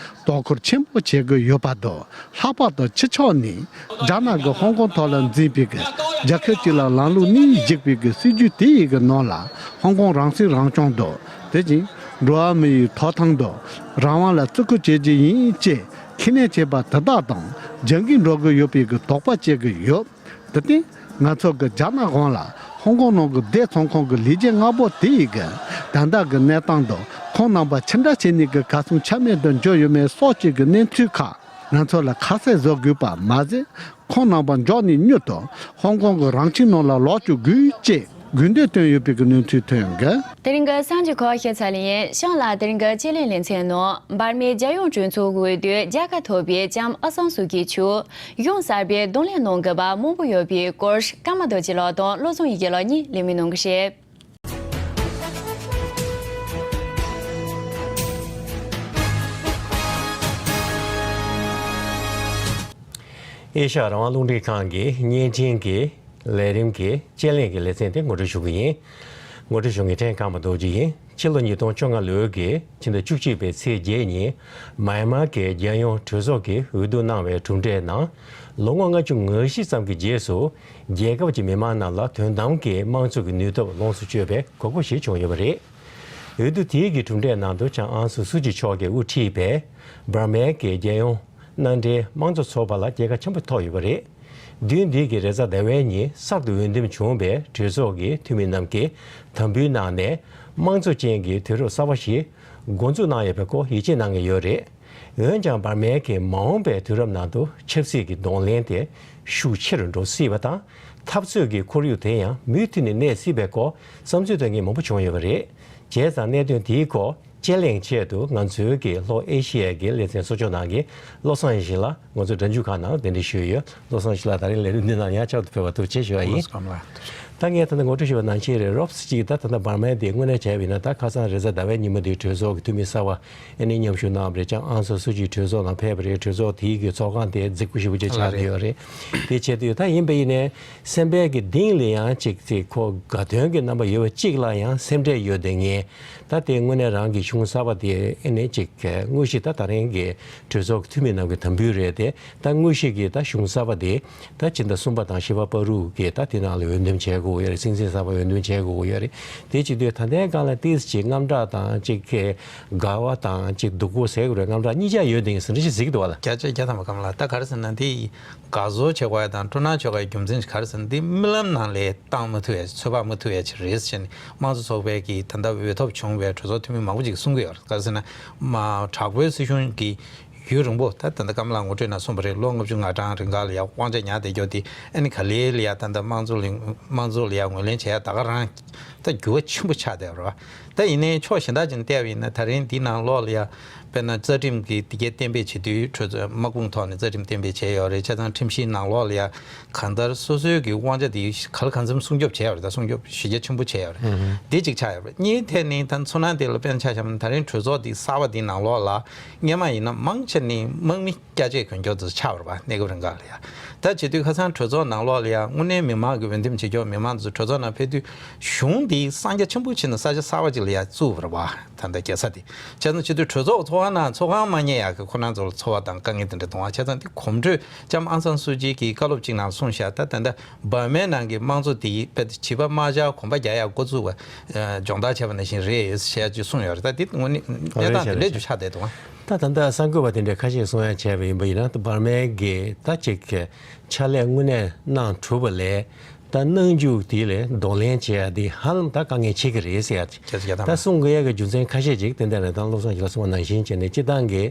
དོ་ཁུར་ཆེན་པོ་བྱེད་ཀྱི་ཡོད་པ་དང་། ལྷག་པར་དུ་ཕྱི་ཕྱོགས་ནས་རྒྱ་ནག་གིས་ཧོང་ཀོང་ཐོག་ལ་འཛིན་པའི་གི་རྒྱལ་ཁབ་གཅིག་ལ་ལམ་ལུགས་གཉིས་གཞིགས་པའི་གི་སྲིད་ཇུས་དེའི་གི་ནང་ལ་ཧོང་ཀོང་རང་སྲིད་རང་སྐྱོང་དང་། དེ་བཞིན་འགྲོ་བ་མི་ཡི་ཐོབ་ཐང་དང་རང་དབང་ལ་བརྩི་བཀུར་བྱེད་རྒྱུ་ཡིན་ཅེས་ཁས་ལེན་བྱས་པ་དེ་དག་དང་རྒྱང་གིན་འགྲོ་གི་ཡོད་པའི་གི་དོགས་པ་སྐྱེ་གི་ཡོད། དེར་བརྟེན་ང་ཚོ་གི་རྒྱ་ནག་གཞུང་ལ་ཧོང་ཀོང་ནང་གི་སྡེ་ཚོང་ཁང་གི་ལས་བྱེད་ལྔ་པོ་དེ་ཡི་གི་ད་ལྟ་གི་གནས་སྟངས་དང་ཁོང་རྣམ་པ་ཅི་འདྲ་བྱས་ནས་གི་གར་སོང་ཆ་མེད་དུ་འགྱུར་ཡོད་མེད་སོགས་ཀྱི་གི་གནས་ཚུལ་ཁག་ང་ཚོ་ལ་ཁ་གསལ་བཟོ་དགོས་པ་མ་ཟད། ཁོང་རྣམ་པ་མགྱོགས་ནས་མྱུར་དུ་ཧོང་ཀོང་གི་རང་ཁྱིམ་ནང་ལ་ལོག་བཅུག་དགོས་ཅེས་དགོས་འདུན་བཏོན་ཡོད་པའི་གི་གནས་ཚུལ་ཐོན་གི། དེ་རིང་གི་གསར་འགྱུར་ཁག་ཤེས་ཚར་ལེ་ཡིན། ཤང་ལ་དེ་རིང་གི་སྤྱི་ལེ་ལེ་ཚན་ནང་འབར་མའི་རྒྱལ་ཡོངས་གྲོས་ཚོགས་འོས་བསྡུའི་རྒྱལ་ཁ་ཐོབ་པའི་ལྕམ་ཨ་སང་སུ་ཀི་མཆོག་གཞུང་གསར་པའི་གདོང་ལེན་གནང་དགོས་པ་མང་པོ་ཡོད་པའི་སྐོར། ཀརྨ་རྡོ་རྗེ་ལགས་དང་བློ་བཟང་ཡེ་ཤེས་ལགས་གཉིས་ལེགས་སྨོན་གནང་གི་རེད། ཨེ་ཤ་ཡ་རང་དབང་རླུང་འཕྲིན་ཁང་གི་བརྙན་འཕྲིན་གྱི་ལས་རིམ་གྱི་དཔྱད་གླེང་གི་ལེ་ཚན་དེ་ངོ་སྤྲོད་ཞུ་གི་ཡིན། ངོ་སྤྲོད་ཞུ་མཁན་ཕྲན་ཀརྨ་རྡོ་རྗེ་ཡིན། ཕྱི་ལོ་ཉིས་སྟོང་བཅོ་ལྔ་ལོའི་གི་ཕྱི་ཟླ་བཅུ་གཅིག་པའི་ཚེས་བརྒྱད་ཉིན་མཱ་ཡན་མར་གྱི་རྒྱལ་ཡོངས་གྲོས་ཚོགས་ཀྱིས་འོས་བསྡུ་གནང་བའི་གྲུབ་འབྲས་ནང་ལོ་ངོ་ལྔ་བཅུ་ང་བཞི་ཙམ་གྱི་རྗེས་སུ་རྒྱལ་ཁབ་ཀྱི་མི་མང་རྣམས་ལ་དོན་དམ་གྱི་དམངས་གཙོ་གི་ནུས་སྟོབས་ལོངས་སུ་སྤྱོད་པའི་གོ་སྐབས་ཤིག་བྱུང་ཡོད་པ་རེད། འོས་བསྡུ་དེའི་གི་གྲུབ་འབྲས་ནང་དུ་ལྕམ་ཨང་སང་སུའུ་ཅི་མཆོག་གིས་དབུ་ཁྲིད་པའི་འབར་མའི་གི་རྒྱལ་ཡོངས་མནའ་འབྲེལ་དམངས་གཙོ་ཚོགས་པ་ལ་རྒྱལ་ཁ་ཆེན་པོ་ཐོབ་ཡོད་པ་རེད། བདུན་འདི་གི་རེས་གཟའ་ཟླ་བའི་ཉིན་གསར་དུ་འོས་འདེམས་བྱུང་བའི་གྲོས་ཚོགས་ཀྱི་འཐུས་མི་རྣམས་ཀྱིས་དམ་འབུལ་གནང་ནས་དམངས་གཙོ་ཅན་གྱི་དུས་རབས་གསར་པ་ཞིག་འགོ་འཛུགས་གནང་ཡོད་པའི་སྐོར་ཡིད་ཆེས་གནང་གི་ཡོད་རེད། འོན་ཀྱང་འབར་མའི་གི་མ་འོངས་པའི་དུས་རབས་ནང་དུ་ཆབ་སྲིད་ཀྱི་གདོང་ལེན་དེ་ཤུགས་ཆེ་རུ་འགྲོ་སྲིད་པ་དང་འཐབ་རྩོད་ཀྱི་ཁོར་ཡུག་དེ་ཡང་མུ་མཐུད་ནས་གནས་སྲིད་པའི་སྐོར་བསམ་ཚུལ་འདོན་མཁན་མང་པོ་བྱུང་ཡོད་པ་རེད། བྱས་ཙང་གནད་དོན་དེའི་སྐོར་དཔྱད་གླེང་ཆེད་དུ་ང་ཚོའི་གི་ལྷོ་ཨེ་ཤི་ཡའི་གི་ལེ་ཚན་གཙོ་སྐྱོང་གནང་མཁན་བློ་བཟང་ཡེ་ཤེས་ལགས་ང་ཚོའི་སྒྲ་འཇུག་ཁང་ནང་གདན་འདྲེན་ཞུས་ཡོད། བློ་བཟང་ཡེ་ཤེས་ལགས་ད་རིང་ལས་རིམ་འདི་ནང་ཡང་བཅར་དུ་ཕེབས་པར་ཐུགས་རྗེ་ཆེ་ཞུ་བ་ཡིན། ད་ངས་ད་ལྟ་ངོ་སྤྲོད་ཞུས་པ་ནང་བཞིན་རེད། རོབ་ཙམ་ཅིག་ད་ད་ལྟ་འབར་མའི་དེ་དངོས་གནས་བྱས་པ་ཡིན་ན་ད་ཁ་སང་རེས་གཟའ་ཟླ་བའི་ཉིན་མོ་དེའི་གྲོས་ཚོགས་ཀྱི་འཐུས་མི་གསར་པ་ཨ་ནི་མཉམ་ཞུགས་གནང་བ་རེད། ལྕམ་ཨང་སང་སུ་ཅི་གྲོས་ཚོགས་ནང་ཕེབས་པ་རེད། གྲོས་ཚོགས་དེའི་གི་ཚོགས་ཁང་དེ་རྫིག་པོ་ཞེ་པོ་ཅིག་ཆགས་བསྡད་ཡོད་རེད། དེ་བྱེད་དུས་ད་ཡིན་པ་ཡིན་ནའི་སེམས་པའི་གི་གཏིང་ལ་ཡང་ཅིག་ཅིག་ཁོ་དགའ་སྟོན་གྱི་རྣམ་པ་ཡོད་པ་གཅིག་ལ་ཡང་སེམས་ཁྲལ་ཡོད་བསྡད་མཁན། ད་དེ་དངོས་གནས་རང་གི་གཞུང་གསར་པ་དེ་ཨ་ནི་ཅིག་དངོས་གཞི་ད་ད་རིང་གི་གྲོས་ཚོགས་ཀྱི་འཐུས་མི་རྣམས་ཀྱི་དམ་འབུལ་རེད་དེ། ད་དངོས་གཞི་གི་ད་གཞུང་གསར་པ་དེ་ད་ཕྱི་ཟླ་གསུམ་པ་དང་བཞི་པ་བར་དུ་གི་ད་དེ་ནང་ལ་འོས་འདེམས་བྱེད་དགོས་ཡོད་རེད། སྲིད་འཛིན་གསར་པ་འོས་འདེམས་བྱེད་དགོས་ཡོད་རེད། དེ་བྱེད་དུས་ད་ལྟའི་སྒང་ལ་ཏོག་ཙམ་ཅིག་དངངས་སྐྲག་དང་ཅིག་གི་དགའ་བ་དང་ཅིག་སྡུག་པོ་ཟེར་དགོས་རེད། དངངས་སྐྲག་གཉིས་ཆ་ཡོད་དེ་ཡིན་ཟེར་འདྲ་ཞིག་གཟིགས་འདུག་བ་ལ། བརྒྱ་ཆ་བརྒྱ་ཐམ་པ་གམ་ལ་ད་ག་རེ་ཟེར་ན་དེ་ཡི་དགའ་ཚོར་བྱེད་དགོས་ཡ་དང་སྤྲོ་སྣང་བྱེད་དགོས་ཡ་རྒྱུ་མཚན་ག་རེ་ཟེར་ན་འདི་རྨི་ལམ་ནང་ལས་བཏང་མི་ཐུབ་ཡ་ཚོད་དཔག་མི་ཐུབ་ཡ་ཅིག་རེད་ཟེར་ནས་དམངས་གཙོ་ཚོགས་པའི་གི་ད་ལྟ་འོས་ཐོབ་བྱུང་བའི་གྲོས་ཚོགས་འཐུས་མི་མང་པོ་ཅིག་གསུང་གི་ཡོད་རེད། ག་རེ་ཟེར་ན་མ་དྲག་པོའི་སྲིད་གཞུང་གི་ཡུན་རིང་པོ་ད་ད་ལྟ་ཀརྨ་ལགས་ངོ་སྤྲོད་ནང་གསུངས་པ་རེད། ལོ་ལྔ་བཅུ་ང་གྲངས་རིང་ག་ལ་ཡ་དབང་ཆ་ཉར་བསྡད་རྒྱུ་དེ་ཨ་ནི་ག་ལེ་ལ་ཡ་ད་ལྟ་དམངས་གཙོ་ལ་དམངས་གཙོ་ལ་ཡ་ངོས་ལེན་བྱས་ཡ་ད་ག་རང་ད་འགྱུར་བ་ཆེན་པོ་ཆགས་བསྡད་པ་རེད་བ། ད་ཡིན་ནའི་ཕྱོགས་གཞན་དག་ཅིག་ནས་བལྟས་པ་ཡིན་ན་ད་རིང་འདི་ནང་ལོགས་ལ་ཡ་དཔེར་ན་རྩ་ཁྲིམས་ཀྱི་འདི་གའི་གཏན་འབེབས་བྱེད་དུས་གྲོས་ཚོགས་དམག་དཔུང་ཐོག་ནས་རྩ་ཁྲིམས་གཏན་འབེབས་བྱས་ཡོད་རེད། བྱས་ཙང་ཁྲིམས་གཞིའི་ནང་ལོགས་ལ་ཡ་གང་ལྟར་སོ་སོའི་གི་དབང་ཆ་དེ་ག་ལ་གང་འཚམ་སྲུང་སྐྱོབ་བྱས་ཡོད་རེད། ད་སྲུང་སྐྱོབ་གཞི་རྒྱ་ཆེན་པོ་བྱས་ཡོད་རེད། འདི་གཅིག་ཆགས་ཡོད་རེད། གཉིས་ཐད་ནས་ད་ཚོར་སྣང་དེ་ལ་དཔེར་ན་ཆ་བཞག་ན་ད་རིང་གྲོས་ཚོགས་འདི་གསར་པ་འདི་ནང་ལོགས་ལ་སྔོན་མ་ཡིན་ན་མང་ཆེ་ནི་དམག་མི་སྐྱ་ཆས་གོན་མཁན་དེ་ཚོ་ཆགས་པ་རེད་པ། གནས་སྐབས་རིང་ག་ལ་ཡ། ད་བྱེད་དུས་ཁ་སང་གྲོས་ཚོགས་ནང་ལོགས་ལ་ཡ་དངོས་གནས་མི་མང་གི་འོས་འདེམས་བྱེད་ཀྱོག་མི་མང་དེ་ཚོ་གྲོས་ཚོགས་ནང་ཕེབས་དུས་གཞུང་འདི་གསང་རྒྱ་ཆེན་པོ་བྱས་ནས་ས་ཆ་གསར་པ་ཅིག་ལ་ཡ་བཙུགས་པ་རེད་པ། ད་ལྟ་རྒྱལ་ས་དེ་བྱས་ཙང་བྱེད་དུས་གྲོས་ཚོགས་ཚོགས་ཁང་ནང་ཚོགས་ཁང་མ་རྙེད་ཡག་གི་ཁོ་རང་ཚོ་ལ་ཚོར་བ་དང་དཀའ་ངལ་དེ་འདྲ་གཏོང་བ། བྱས་ཙང་འདི་གོམ་བགྲོད་ལྕམ་ཨང་སང་སུ་ཅི་གིས་བཀའ་སློབ་ཅིག་ནང་གསུངས་བཞག་ད་ད་ལྟ་བར་མའི་ནང་གི་དམངས་གཙོ་དེ་བྱིས་པ་དམར་འབྱར་གོམ་པ་རྒྱག་ཡག་འགོ་བཙུགས་པ་སྦྱོང་བརྡར་བྱས་པ་ནང་བཞིན་རེད་ཞེས་ཅིག་གསུངས་ཡོད་རེད། ད་འདི་དངོས་གནས་གནས་སྟངས་དེ་འདྲ་ཅིག་ཆགས་བསྡད་འདུག་ད་ད་ལྟ་གསར་འགོད་པ་དེ་འདྲས་ཁ་ཤས་གསུང་ཡ་བྱས་པ་ཡིན་པ་ཡིན་ན་ད་འབར་མའི་གི་ད་ཅིག་གི་ཕྱག་ལས་དངོས་གནས་གནང་གྲུབ་པ་ལས་ད་གནང་འཇུག་དེ་ལས་གདོང་ལེན་བྱེད་ཡ་དེ་ཧ་ལམ་ད་དཀའ་ངལ་ཆེ་གི་རེད་ཟེར་ཡ་ཅིག་ད་གསུང་དགོས་ཡ་གི་རྒྱུ་མཚན་ཁ་ཤས་ཅིག་ཏན་ཏན་རེད། ད་བློ་བཟང་ཡེ་ཤེས་ལགས་གསུངས་པ་ནང་བཞིན་བྱས་ནས་སྤྱིར་བཏང་གི་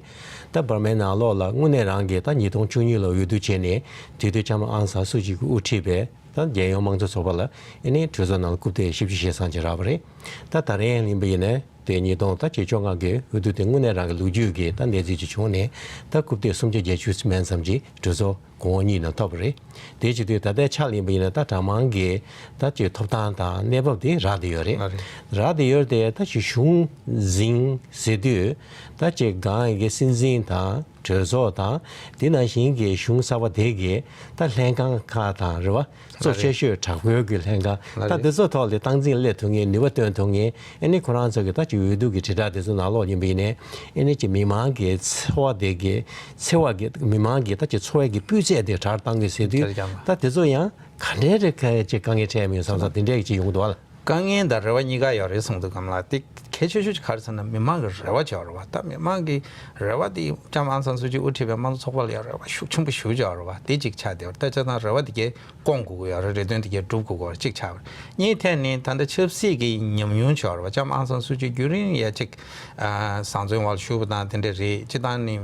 ད་འབར་མའི་ནང་ལོགས་ལ་དངོས་གནས་རང་གི་ད་ཉིས་སྟོང་བཅུ་གཉིས་ལོ་འོས་བསྡུ་བྱས་ནས་དེ་དུས་ལྕམ་ཨང་སང་སུ་ཅི་གིས་དབུ་ཁྲིད་པའི་ད་རྒྱལ་ཡོངས་དམངས་གཙོ་ཚོགས་པ་ལ་ཨེ་ནི་གྲོས་ཚོགས་ནང་ལ་རྐུབ་སྟེགས་བཞི་བཅུ་ཞེ་སུམ་ཅུ་རག་པ་རེད། ད་ད་རེས་ཡིན་པ་ཡིན་ནའི་དེ་ཉིས་སྟོང་ད་ཆིག་བཅོ་ལྔ་གི་འོས་བསྡུ་དེ་དངོས་གནས་རང་གི་ལོ་རྒྱུས་ཀྱི་ད་གནས་ཚུལ་ཅིག་བྱུང་ནས་ད་རྐུབ་སྟེགས་སུམ་ཅུ་བརྒྱད་ཅུ་མན་ཙམ་ཅིག་གྲོས་ཚོགས་གོང་འོག་གཉིས་ནང་ཐོབ་པ་རེད། དེ་བྱེད་དུས་ད་ལྟའི་ཆ་ལ་ཡིན་པ་ཡིན་ན་ད་གྲངས་མང་གི་ད་ཅིག་ཐོབ་ཐང་དང་གནས་བབ་དེ་རག་བསྡད་ཡོད་རེད། རག་བསྡད་ཡོད་དེ་ད་ཅིག་གཞུང་འཛིན་ཟེར་དུས་ད་ཅིག་སྒང་གི་སྲིད་འཛིན་དང་། གྲོས་ཚོགས་དང་། དེ་ནང་བཞིན་གྱི་གཞུང་གསར་པ་དེ་གའི་ད་ལྷན་ཁང་ཁག་དང་རེད་བ། གཙོ་ཆེ་ཤོས་དྲག་པོའི་གི་ལྷན་ཁང་ད་དེ་ཚོ་ཐོག་ལ་སྟངས་འཛིན་སླེབས་ཐུབ་མཁན། ནུས་པ་བཏོན་ཐུབ་མཁན། ཨེ་ནི་ཁོ་རང་ཚོ་གི་ད་ཅིག་འོས་བསྡུ་གི་དྲིལ་བསྒྲགས་དེ་ཚོ་ནང་ལོགས་ཡིན་པ་ཡིན་ནའི་ཨེ་ནི་ཅིག་མི་མང་གི་འཚོ་བ་དེ་གའི་འཚོ་བ་གི་མི་མང་གི་ད་ཅིག་འཚོ་བའི་གི་སྤུས་ཚད་དེ་དྲག་བཏང་དགོས་ཟེར་དུས་ད་དེ་ཚོ་ཡང་ག་འདྲའི་རེ་ཁ་ཅིག་དཀའ་ངལ་འཕྲད་མིན་བསམ་བསམ་དེ་འདྲའི་གི་ཅིག་ཡོང་གི་འདུག་བ་ལ། དཀའ་ངལ་དང་རེ་བ་གཉིས་ཀ་ཡོད་རེད་གསུངས་འདུག་གམ་ལགས། དེ་གལ་ཆེ་ཤོས་ཅིག་ག་རེ་ཟེར་ན་མི་མང་གི་རེ་བ་ཅིག་ཡོད་རེད་བ། ད་མི་མང་གི་རེ་བ་དེ་ལྕམ་ཨང་སང་སུ་ཅི་དབུ་ཁྲིད་པའི་དམངས་གཙོ་ཚོགས་པ་ལ་ཡང་རེ་བ་ཤུགས་ཆེན་པོ་ཞེ་པོ་ཅིག་ཡོད་རེད་བ། དེ་གཅིག་ཆགས་བསྡད་ཡོད་རེད། ད་བྱས་ཙང་རེ་བ་དེ་གས་སྐོང་དགོས་ཀྱི་ཡོད་རེད། རེ་འདུན་དེ་གས་སྒྲུབ་དགོས་ཀྱི་ཡོད་རེད། གཅིག་ཆགས་པ་རེད། གཉིས་ཐད་ནི་ད་ལྟ་ཆབ་སྲིད་ཀྱི་ཉམས་མྱོང་ཅིག་ཡོད་རེད་བ། ལྕམ་ཨང་སང་སུ་ཅི་རྒྱུན་རིང་ཡ་གཅིག་ཨ་བཟང་བཙོན་འོག་ལ་བཞུགས་པ་དང་དེ་འདྲ་རེད། སྤྱིར་བཏང་ནི་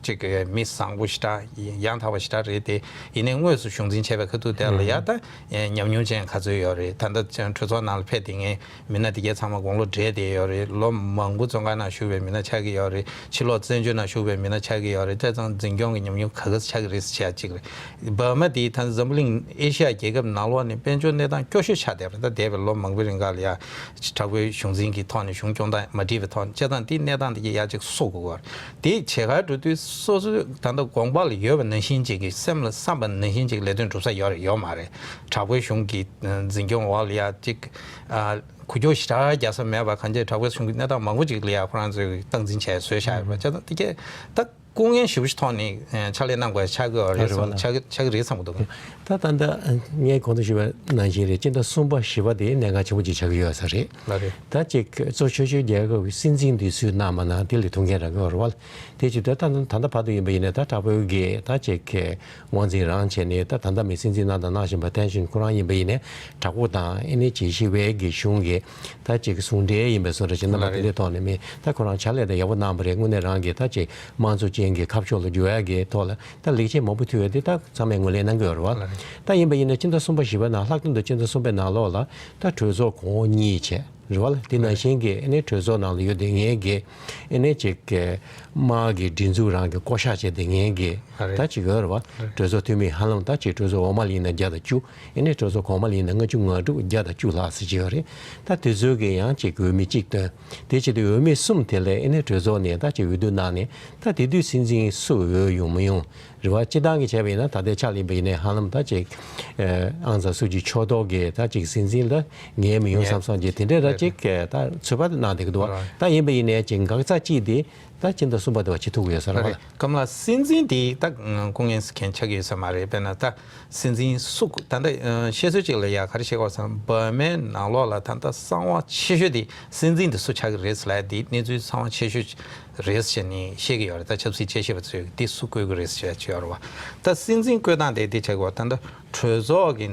གཅིག་མི་བཟང་པོ་ཞེ་དྲག་ཡང་དག་པ་ཞེ་དྲག་རེད་དེ། ཡིན་ནའི་དངོས་སུ་གཞུང་འཛིན་བྱས་པའི་ཁ་ཐུག་དེ་ལ་ཡ་ད་ཉམས་མྱོང་ཅན་ག་ཚོད་ཡོད་རེད། ད་ལྟ་གྲོས་ཚོགས་ནང་ལ་ ཕེབས་བསྡད་མཁན་མི་སྣ་དེ་གས་ཚང་མ་དགུང་ལོ་བགྲེས་བསྡད་ཡོད་རེད། ལོ་མང་པོ་བཙོན་ཁང་ནང་བཞུགས་པའི་མི་སྣ་ཆགས་ཀྱི་ཡོད་རེད། ཕྱི་ལོགས་བཙན་བྱོལ་ནང་བཞུགས་པའི་མི་སྣ་ཆགས་ཀྱི་ཡོད་རེད། བྱས་ཙང་འཛིན་སྐྱོང་གི་ཉམས་མྱོང་ག་ག་ཚོད་ཆགས་ཀྱི་རེད་ཟེར་བྱས་གཅིག་རེད། འབར་མ་དེ་ད་འཛམ་བུ་གླིང་ཨེ་ཤི་ཡ་རྒྱལ་ཁབ་ནང་ལོགས་ནས་དཔལ་འབྱོར་གནས་སྟངས་སྐྱོ་ཤོས་ཆགས་བསྡད་པ་རེད། ད་འདས་པའི་ལོ་མང་པོའི་རིང་ག་ལ་ཡ་དྲག་པོའི་གཞུང་འཛིན་གྱི་ཐོག་ནས་གཞུང་སྐྱོང་སྟངས་མ་འགྲིག་པའི་ཐོག་ནས། བྱས་ཙང་དེ་གནས་སྟངས་དེ་གས་ཡ་གཅིག་གསོ་དགོས་ཀྱི་ཡོད་རེད། དེ་བྱེད་གར་འགྲོ་དུས་སོ་སོའི་ད་ལྟ་དགོངས་པ་ལ་ཡོད་པ་ནང་བཞིན་ཅིག་གི་སེམས་ལ་བསམ་པ་ནང་བཞིན་ཅིག་ལས་དོན་སྒྲུབ་ས་ཡོད་རེད་ཡོད་མ་རེད། དྲག་པོའི་གཞུང་གི་འཛིན་སྐྱོང་འོག་ལ་ཡ་ཅིག་ཨ་འགུལ་སྐྱོད་ཞེ་དྲག་རྒྱག་ས་མེད་པ། གང་ཅི་དྲག་པོའི་གཞུང་གི་གནས་སྟངས་མང་པོ་ཅིག་ལ་ཡ་ཁོ་རང་ཚོས་སྟངས་འཛིན་བྱས་བཟོས་བཞག་ཡོད་པ། བྱས་ཙང་དེ་གས་ད་སྐུ་ངལ་ཞེ་པོ་ཞིག་ཐོག་ནས་ཕྱག་ལས་གནང་དགོས་ཆགས་ཀྱི་ཡོད་རེད་བསམ། ཆགས་ཆགས་ཀྱི་རེད་བསམ་གྱི་འདུག་ད་ད་ལྟ་ངས་གོང་དུ་ཞུས་པ་ནང་བཞིན་རེད། སྤྱི་ཟླ་གསུམ་པ་བཞི་པ་དེ་གནད་འགག་ཆེན་པོ་ཅིག་ཆགས་ཀྱི་ཡོད་ས་རེད། ལགས་རེད། ད་ཅིག་གཙོ་ཆེ་ཤོས་རྒྱལ་ཁབ་ཀྱི་སྲིད་འཛིན་དེ་སུས་གནང་མ་གནང་དེ་ལ་ཐུགས་འགན་རག་གི་ཡོད་རེད་བ། དེ་ཅིག་ད་ད་ད་ལྟ་བར་དུ་ཡིན་པ་ཡིན་ན་ད་དྲག་པོའི་གི་ད་ཅིག་དབང་འཛིན་རང་བྱས་ནས་ད་ད་ལྟ་མི་སྲིད་འཛིན་གནང་དང་གནང་བཞིན་པ་ཐེན་ཧྲིན་ཁོ་རང་ཡིན་པ་ཡིན་ནའི་དྲག་པོ་དང་ཨེ་ནས་བྱེད་ཤེས་པའི་གི་གཞུང་གི་ད་ཅིག་ཟུང་འབྲེལ་ཡིན་པའི་བཟོ་འདྲ་ཞིག་རྣམ་པ་དེ་འདྲའི་ཐོག་ནས་མི་ད་ཁོ་རང་ཕྱག་ལས་དང་ཡག་པོ་གནང་པ་རེད། དངོས་གནས་རང་གི་ད་ཅིག་དམངས་གཙོ་ཅན་གྱི་ཁ་ཕྱོགས་ལ་འགྱུར་ཡག་གི་ཐོག་ལ་ད་ལེགས་ཆ་མང་པོ་ཐོན་ཡོད་དེ་ད་ཚང་མས་ངོས་ལེན་གནང་གི་ཡོད་རེད་བ། ད་ཡིན་པ་ཡིན་ན་སྤྱི་ཟླ་གསུམ་པ་བཞི་པ་ནང་ལྷག་དོན་དུ་སྤྱི་ཟླ་གསུམ་པའི་ནང་ལོགས་ལ་ད་གྲོས་ཚོགས་གོང་འོག་གཉིས་བྱས། རེད་བ། དེ་ནང་བཞིན་གྱི་ཨེ་ནས་གྲོས་ཚོགས་ནང་ལ་ཡོད་བསྡད་མཁན་གྱི་ཨེ་ནས་ཅིག་གི་དམག་གི་སྒྲིག་འཛུགས་རང་གི་བསྐོ་བཞག་བྱས་བསྡད་མཁན་གྱི་ད་ཅིག་ཡོད་རེད་བ། གྲོས་ཚོགས་འཐུས་མི་ཧ་ལམ་ད་ཅིག་གྲོས་ཚོགས་འོག་མ་ལ་ཡིན་ན་བརྒྱ་དང་བཅུ། ཨེ་ནས་གྲོས་ཚོགས་གོང་མ་ལ་ཡིན་ན་ལྔ་བཅུ་ང་དྲུག་བརྒྱ་དང་བཅུ་ལྷག་ཙམ་ཅིག་ཡོད་རེད། ད་དེ་ཚོའི་གི་ཡང་ཅིག་འོས་མི་གཅིག་བཏོན། དེ་བྱེད་དུས་འོས་མི་གསུམ་དེ་ལས་ཨེ་ནས་གྲོས་ཚོགས་ནས་ད་ཅིག་འོས་བསྡུ་གནང་ནས་ད་དེ་དུས་སྲིད་འཛིན་སུ་འོས་ཡོང་མི་ཡོང་། རེད་བ། སྤྱིར་བཏང་གི་བྱས་པ་ཡིན་ན་ད་ལྟའི་ཆ་ལ་ཡིན་པ་ཡིན་ནའི་ཧ་ལམ་ད་ཅིག་ཨང་སང་སུ་ཅི་ཕྱོགས་གཏོགས་ཀྱི་ད་ཅིག་སྲིད་འཛིན་ལ་ངེས་མི་ཡོང་བསམ་བསམ་གྱི་དེ་འདྲའི་ར་ཅིག་ད་ཚོད་དཔག་གནང་བསྡད་ཀྱི་འདུག་བ། ད་ཡིན་པ་ཡིན་ནའི་ཅིག་འགག་རྩ་གཅིག་དེ་ད་སྤྱི་ཟླ་གསུམ་པ་དེ་བ་བྱེད་ཐུབ་ཀྱི་ཡོད་ས་རེད་བ། ལགས་རེད། སྐམ་ལགས། སྲིད་འཛིན་དེ་ད་སྐུ་ངལ་གང་ཆགས་ཀྱི་ཡོད་ས་མ་རེད། དཔེར་ན་ད་སྲིད་འཛིན་སུ་ད་ལྟ་བཤད་སྲོལ་ཅིག་ལ་ཡ་ག་རེ་བཤད་ཀྱི་ཡོད་ཟེར་ན། འབར་མའི་ནང་ལོགས་ལ་ད་ལྟ་གསང་བ་ཆེ་ཤོས་དེ་སྲིད་འཛིན་དེ་སུ་ཆགས་ཀྱི་རེད་ཟེར་ལབ་ཡ་དེ་གནས་ཚུལ་གསང་བ་ཆེ་ཤོས་རེད་ཟེར་ནས་བཤད་ཀྱི་ཡོད་རེད། ད་ཆབ་སྲིད་དཔྱད་ཞིབ་པ་ཚོས་འདི་སུ་བསྐོ་གི་རེད་ཟེར་ཡ་ཅིག་ཡོད་རེད་བ། ད་སྲིད་འཛིན་བསྐོ་སྟངས་དེ་འདི་ཆགས་ཀྱི་ཡོད། ད་ལྟ་གྲོས་ཚོགས་ཀྱི་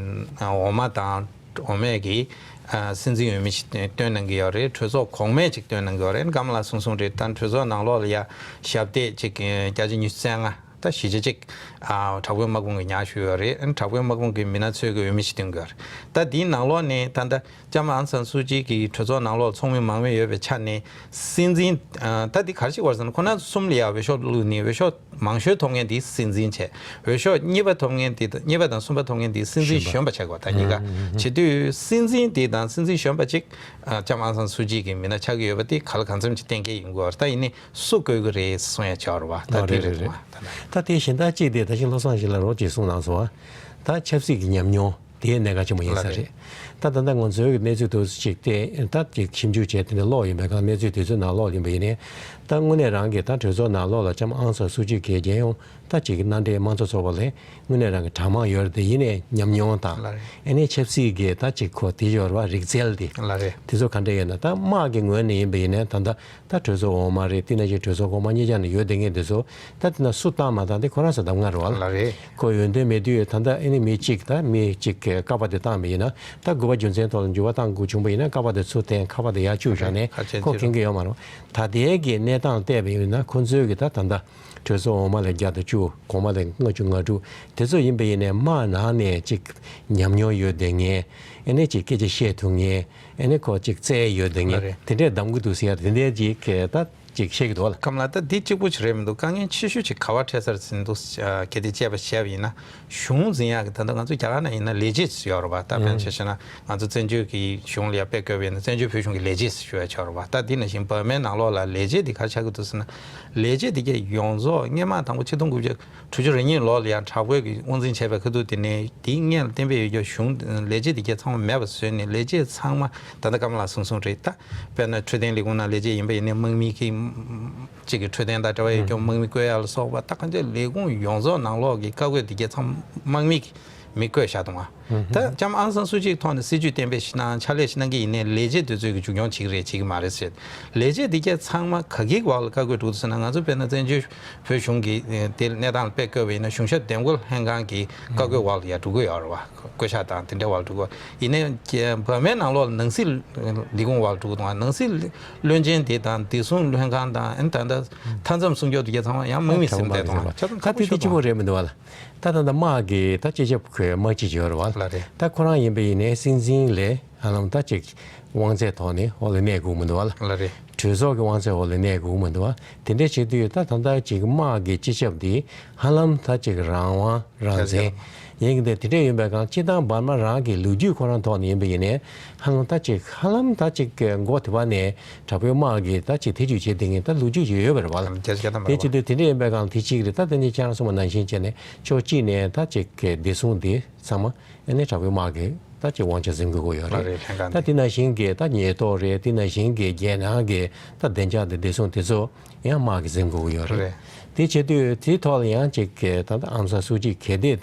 འོག་མ་དང་འོག་མས་ཀྱི་ཨ་སྲིད་འཛིན་འོས་མི་ཞིག་བཏོན་གནང་གི་ཡོད་རེད། གྲོས་ཚོགས་གོང་མས་ཅིག་བཏོན་གནང་གི་ཡོད་རེད། སྐམ་ལགས་གསུངས་གསུངས་རེད། ད་གྲོས་ཚོགས་ནང་ལོགས་ལ་ཡ་ཞབས་སྟེགས་ཅིག་བརྒྱ་ཆ་ཉི་ཤུ་རྩ་ལྔ། ད་བཞི་ཆ་གཅིག་ཨ་དྲག་པོའི་དམག་དཔུང་གིས་ཉར་བཞག་ཡོད་རེད། ཨ་ནི་དྲག་པོའི་དམག་དཔུང་གི་མི་སྣ་ཚོས་ཀྱི་འོས་མི་ཞིག་བཏོན་གྱི་ཡོད་རེད། ད་དེའི་ནང་ལོགས་ནས་ད་ལྟ་ལྕམ་ཨང་སང་སུ་ཅི་གི་གྲོས་ཚོགས་ནང་ལོགས་ཚོགས་མི་མང་མོས་ཡོད་པའི་ཆ་ནས་སྲིད་འཛིན་ཨ་ད་འདི་ག་རེ་བྱེད་དགོས་རེད་ཟེར་ན། ཁོ་རང་ཚོ་གསུམ་ལ་ཡ་འོས་ཤོག་བླུགས་ནས་འོས་ཤོག་མང་ཤོས་ཐོབ་མཁན་དེ་སྲིད་འཛིན་བྱས། འོས་ཤོག་གཉིས་པ་ཐོབ་མཁན་དེ་དང་གཉིས་པ་དང་གསུམ་པ་ཐོབ་མཁན་དེ་སྲིད་འཛིན་གཞོན་པ་ཆགས་དགོས། ད་གཉིས་ཀ་བྱེད་དུས་སྲིད་འཛིན་དེ་དང་སྲིད་འཛིན་གཞོན་པ་གཅིག་ཨ་ལྕམ་ཨང་སང་སུ་ཅི་གི་མི་སྣ་ཆགས་ཀྱི་ཡོད་པ་དེ་ག་ལ་གང་འཚམ་ཅིག་གཏན་འཁེལ་ཡིན་དགོས་རེད། ད་ཡིན་ནའི་སུ་བསྐོ་གི་རེད་གསུང་ཡ་ཆགས་རེད་བ། ད་ཨ་དེ་རེད་རེད་རེད། འདུག་བ། ད་ལྟ། ད་དེ་གཞན་དག་ཅིག་དེ་ད་ཅིག་བློ་བཟང་ཞིག་ལ་རོགས་ཅིག་གསུང་གནང་སོང་བ། ད་ཆབ་སྲིད་ཀྱི་ཉམས་མྱོང་དེ་གནད་འགག་ཆེན་པོ་ཡིན་ས་རེད། ད་ད་ལྟ་ང་ཚོའི་གནས་ཚུལ་དུ་ཅིག་བལྟས་ད་ཅིག་ཞིབ་འཇུག་བྱས་དེ་འདྲ་ཀློག་ཡིན་པའི་སྒང་གནས་ཚུལ་དེ་ཚོའི་ནང་ཀློག་ཡིན་པ་ཡིན་ནའི། ད་དངོས་གནས་རང་གི་ད་གྲོས་ཚོགས་ནང་ལོགས་ལ་ལྕམ་ཨང་སང་སུ་ཅི་གིས་རྒྱལ་ཡོངས་ད་ཅིག་མནའ་འབྲེལ་དམངས་གཙོ་ཚོགས་པ་ལས་དངོས་གནས་རང་གི་གྲྭ་མང་ཡོད་རེད་དེ། ཡིན་ནའི་ཉམས་མྱོང་དང་ལགས་རེད། ཨེ་ནས་ཆབ་སྲིད་ཀྱི་ད་ཅིག་ཁོ་དེ་ཡོད་རེད་བ། རིག་རྩལ་དེ་ལགས་རེད། དེ་ཚོ་ག་འདྲ་ཡོད་ན། ད་དམག་གི་ངོས་ནས་ཡིན་པ་ཡིན་ནའི་ད་ལྟ། ད་གྲོས་ཚོགས་འོག་མ་རེད། དེ་ནང་བཞིན་གྲོས་ཚོགས་གོང་མ་གཉིས་ཆ་ནས་ཡོད་བསྡད་མཁན་དེ་ཚོ་ད་དེ་ན་སུ་བཏང་མ་བཏང་དེ་ཁོ་རང་ཚོ་གདམ་ག་རེད་བ། ལགས་རེད། ཁོ་ཡོན་ཏན་མེད་དུས་ད་ལྟ་ཨེ་ནི་མི་གཅིག་ད་མི་གཅིག་གིས་ཀ་པ་དེ་བཏང་བ་ཡིན་ན། ད་དགོས་པ་རྒྱུ་མཚན་ཐོག་ལ་འགྱུར་བ་གཏང་དགོས་བྱུང་བ་ཡིན་ན། ཀ་པ་དེ་ཚུར་འཐེན། ཁ་པ་དེ་ཡར་བཅུག་བཞག་ནས་ཁ་ཆེ་ཁོ་ཆེ་མཁྱེན་གྱི་ཡོད་མ་རེད། ད་ལྟའི་གི་གནས་སྟངས་བལྟས་པ་ཡིན་ན་ཁོ་ཚོའི་གི་ད་ད་ལྟ་གྲོས་ཚོགས་འོག་མ་ལ་བརྒྱ་དང་བཅུ། གོང་མ་ལ་ལྔ་བཅུ་ང་དྲུག་དེ་ཚོ་ཡིན་པ་ཡིན་ནའི་དམག་ནང་ནས་གཅིག་ཉམས་མྱོང་ཡོད་བསྡད་མཁན། ཨེ་ནི་གཅིག་སྐད་ཆ་བཤད་ཐུབ་མཁན། ཨེ་ནི་ཁོ་གཅིག་རྩལ་ཡོད་དེ་ངས་ལགས་རེད། དེ་འདྲས་གདམ་གི་འདུག་ཟེར་ཡ་དེ་འདྲས་ཅིག་ད་ཅིག་བཤད་ཀྱི་འདུག་ལ། ཁམས་ལགས། ད་འདི་གཅིག་པུ་ཅིག་རེད་མི་འདུག། དཀའ་ངལ་ཆེ་ཤོས་ཅིག་ག་པར་འཕྲད་ས་རེད་ཟེར་འདུག། ཨ་གལ་ཏེ་དཔྱད་པ་བྱས་པ་ཡིན་ན། གཞུང་འཛིན་ཡག་གི་ད་ལྟ་ང་ཚོ་རྒྱ་གར་ནང་ཡིན་ན་ལས་བྱེད་ཅིག་ཡོད་རེད་པ། ད་དཔེར་ན་ཆ་བཞག་ན་ང་ཚོ་བཙན་བྱོལ་གྱི་གཞུང་ལ་ཡ་དཔེ་བཀོད་པ་ཡིན་ན་བཙན་བྱོལ་བོད་གཞུང་གི་ལས་བྱེད་ཅིག་ཞུ་ཡ་ཆགས་རེད་པ། ད་འདི་ནང་བཞིན་འབར་མའི་ནང་ལོགས་ལ་ལས་བྱེད་འདི་ག་རེ་ཆགས་ཀྱི་འདུག་ཟེར་ན། ལས་བྱེད་འདི་གས་ཡོངས་རྫོགས་སྔོན་མ་དང་པོ་ཆིག་སྟོང་དགུ་བརྒྱ་དྲུག་ཅུ་རེ་གཉིས་ལོ་ལ་ཡང་དྲག་པོའི་གི་དབང་འཛིན་བྱས་པའི་ཁ་ཐུག་དེ་ནས་དེའི་སྔོན་ལ་གཏན་འབེབས་ཡོད་རྒྱུ་གཞུང་ལས་བྱེད་དེ་གས་ཚང་མ་མེད་པ་བཟོས་ནས་ལས་བྱེད་ཚང་མ་ད་ལྟ་སྐམ་ལགས་གསུངས་གསུངས་རེད། ད་དཔེར་ན་འཕྲོད་བསྟེན་ལས་ཁུངས་ནང་ལས་བྱེད་ཡིན་པ་ཡིན་ནའི་དམག་མི་གི་གཅིག་གི་འཕྲོད་བསྟེན་དང་འབྲེལ་བ་ཡོད་རྒྱུ་དམག་མི་བསྐོ་ཡག་ལ་སོགས་པ། ད་གང་ཅི་ལས་ཁུངས་ཡོངས་རྫོགས་ནང་ལོགས་ཀྱི་བཀའ་བཀོད་དེ་གས་ཚང་མ་དམག་མི་གི་མི་བསྐོས་བཞག་འདུག་ཨ། ད་ལྕམ་ཨང་སང་སུ་ཅིའི་ཐོག་ནས་སྲིད་ཇུས་གཏན་འབེབས་ཤིག་གནང་ཕྱག་ལས་ཤིག་གནང་གི་ཡིན་ནའི་ལས་བྱེད་དེ་ཚོས་ཀྱི་མཇུག་སྐྱོང་བྱེད་ཀྱི་རེད་བྱེད་ཀྱི་མ་རེད་ཟེར། ལས་བྱེད་དེ་གས་ཚང་མ་ག་གི་འོག་ལ་བཀའ་བཀོད་འགྲོ་གི་འདུག་ཟེར་ན། ང་ཚོ་དཔེར་ན་བཙན་བྱོལ་བོད་གཞུང་གི་དེ་གནས་སྟངས་ལ་དཔེ་བཀོད་པ་ཡིན་ན་གཞུང་ཞབས་འདེམས་བསྐོ་ལྷན་ཁང་གི་བཀའ་བཀོད་འོག་ལ་ཡ་འགྲོ་གི་ཡོད་རེད་བ། བསྐོ་བཞག་དང་དེ་འདྲའི་འོག་ལ་འགྲོ་གི་ཡོད། ཡིན་ནའི་འབར་མའི་ནང་ལོགས་ལ་ནང་སྲིད་ལས་ཁུངས་འོག་ལ་འགྲོ་གི་འདུག་ཨ། ནང་སྲིད་བློན་ཆེན་དེ་དང་བདེ་སྲུང་ལྷན་ཁང་དང་ཨ་ནི་ད་ལྟ་མཐའ་མཚམས་སྲུང་སྐྱོབ་དེ་གས་ཚང་མ་ཡང་དམག་མི་ཟེར་བསྡད་འདུག་ཨ། ད་དེ་དེ་གཅིག་པོ་རེད་མི་འདུག་བ་ལ། ད་ད་ལྟ་དམག་གི་ད་སྤྱི་ཁྱབ་ཁོའི་དམག་སྤྱི་ཡོད་རེད་བ། ལགས་རེད། ད་ཁོ་རང་ཡིན་པ་ཡིན་ནའི་སྲིད་འཛིན་ལས་ ཧ་ལམ་ད་ཅིག་དབང་ཚད་ཐོག་ནས་འོག་ལ་གནས་དགོས་མི་འདུག་བ་ལ། ལ་རེད། གྲོས་ཚོགས་ཀྱི་དབང་ཚད་འོག་ལ་གནས་དགོས་མི་འདུག་བ། དེ་འདྲ་བྱེད་དུས་ད་ད་ལྟ་ཅིག་དམག་གི་སྤྱི་ཁྱབ་འདི་ཧ་ལམ་ད་ཅིག་རང་དབང་རང་བཙན་ཡིན་གྱི་འདུག་དེ་འདྲ་ཡིན་པའི་སྒང་སྤྱི་བཏང་བར་མ་རང་གི་ལོ་རྒྱུས་ཁོ་རང་ཐོག་ནས་ཡིན་པ་ཡིན་ནའི་ཧ་ལམ་ད་ཅིག་ཧ་ལམ་ད་ཅིག་མགོ་དེ་བ་ནས་དྲག་པོའི་དམག་གིས་ད་ཅིག་ཐེ་ཇུས་བྱེད་བསྡད་མཁན་ད་ལོ་རྒྱུས་ཅིག་ཡོད་པ་རེད་བ་ལ། བརྒྱ་ཆ་བརྒྱ་ཐམ་པ་དེ་རེད་བ། བྱེད་དུས་དེ་འདྲ་ཡིན་པའི་སྒང་དེ་གཅིག་རེད། ད་དེ་ནས་ཁྱེད་རང་གསུངས་པ་ནང་བཞིན་བྱས་ནས་ཕྱོགས་གཅིག་ནས་ད་ཅིག་བདེ་སྲུང་དེ་ཚང་མ། ཨ་ནི་དྲག་པོའི་དམག་གིས་ད་ཅིག་དབང་ཆ་འཛིན་དགོས་ཀྱི་ཡོད་རེད། ལ་རེད། ལྷན་ཁང་ད་དེ་ནང་བཞིན་གྱི་ད་ཉེན་རྟོག་རེད། དེ་ནང་བཞིན་གྱི་རྒྱལ་ནང་གི་ད་བདེ་འཇགས་དང་བདེ་སྲུང་དེ་ཚོ་ཡང་དམག་གིས་འཛིན་དགོས་ཀྱི་ཡོད་རེད། རེད། དེ་བྱེད་དུས་དེའི་ཐོག་ལ་ཡང་ཅིག་གི་ད་ལྟ་ཨང་སང་སུ་ཅི་གལ་ཏེ་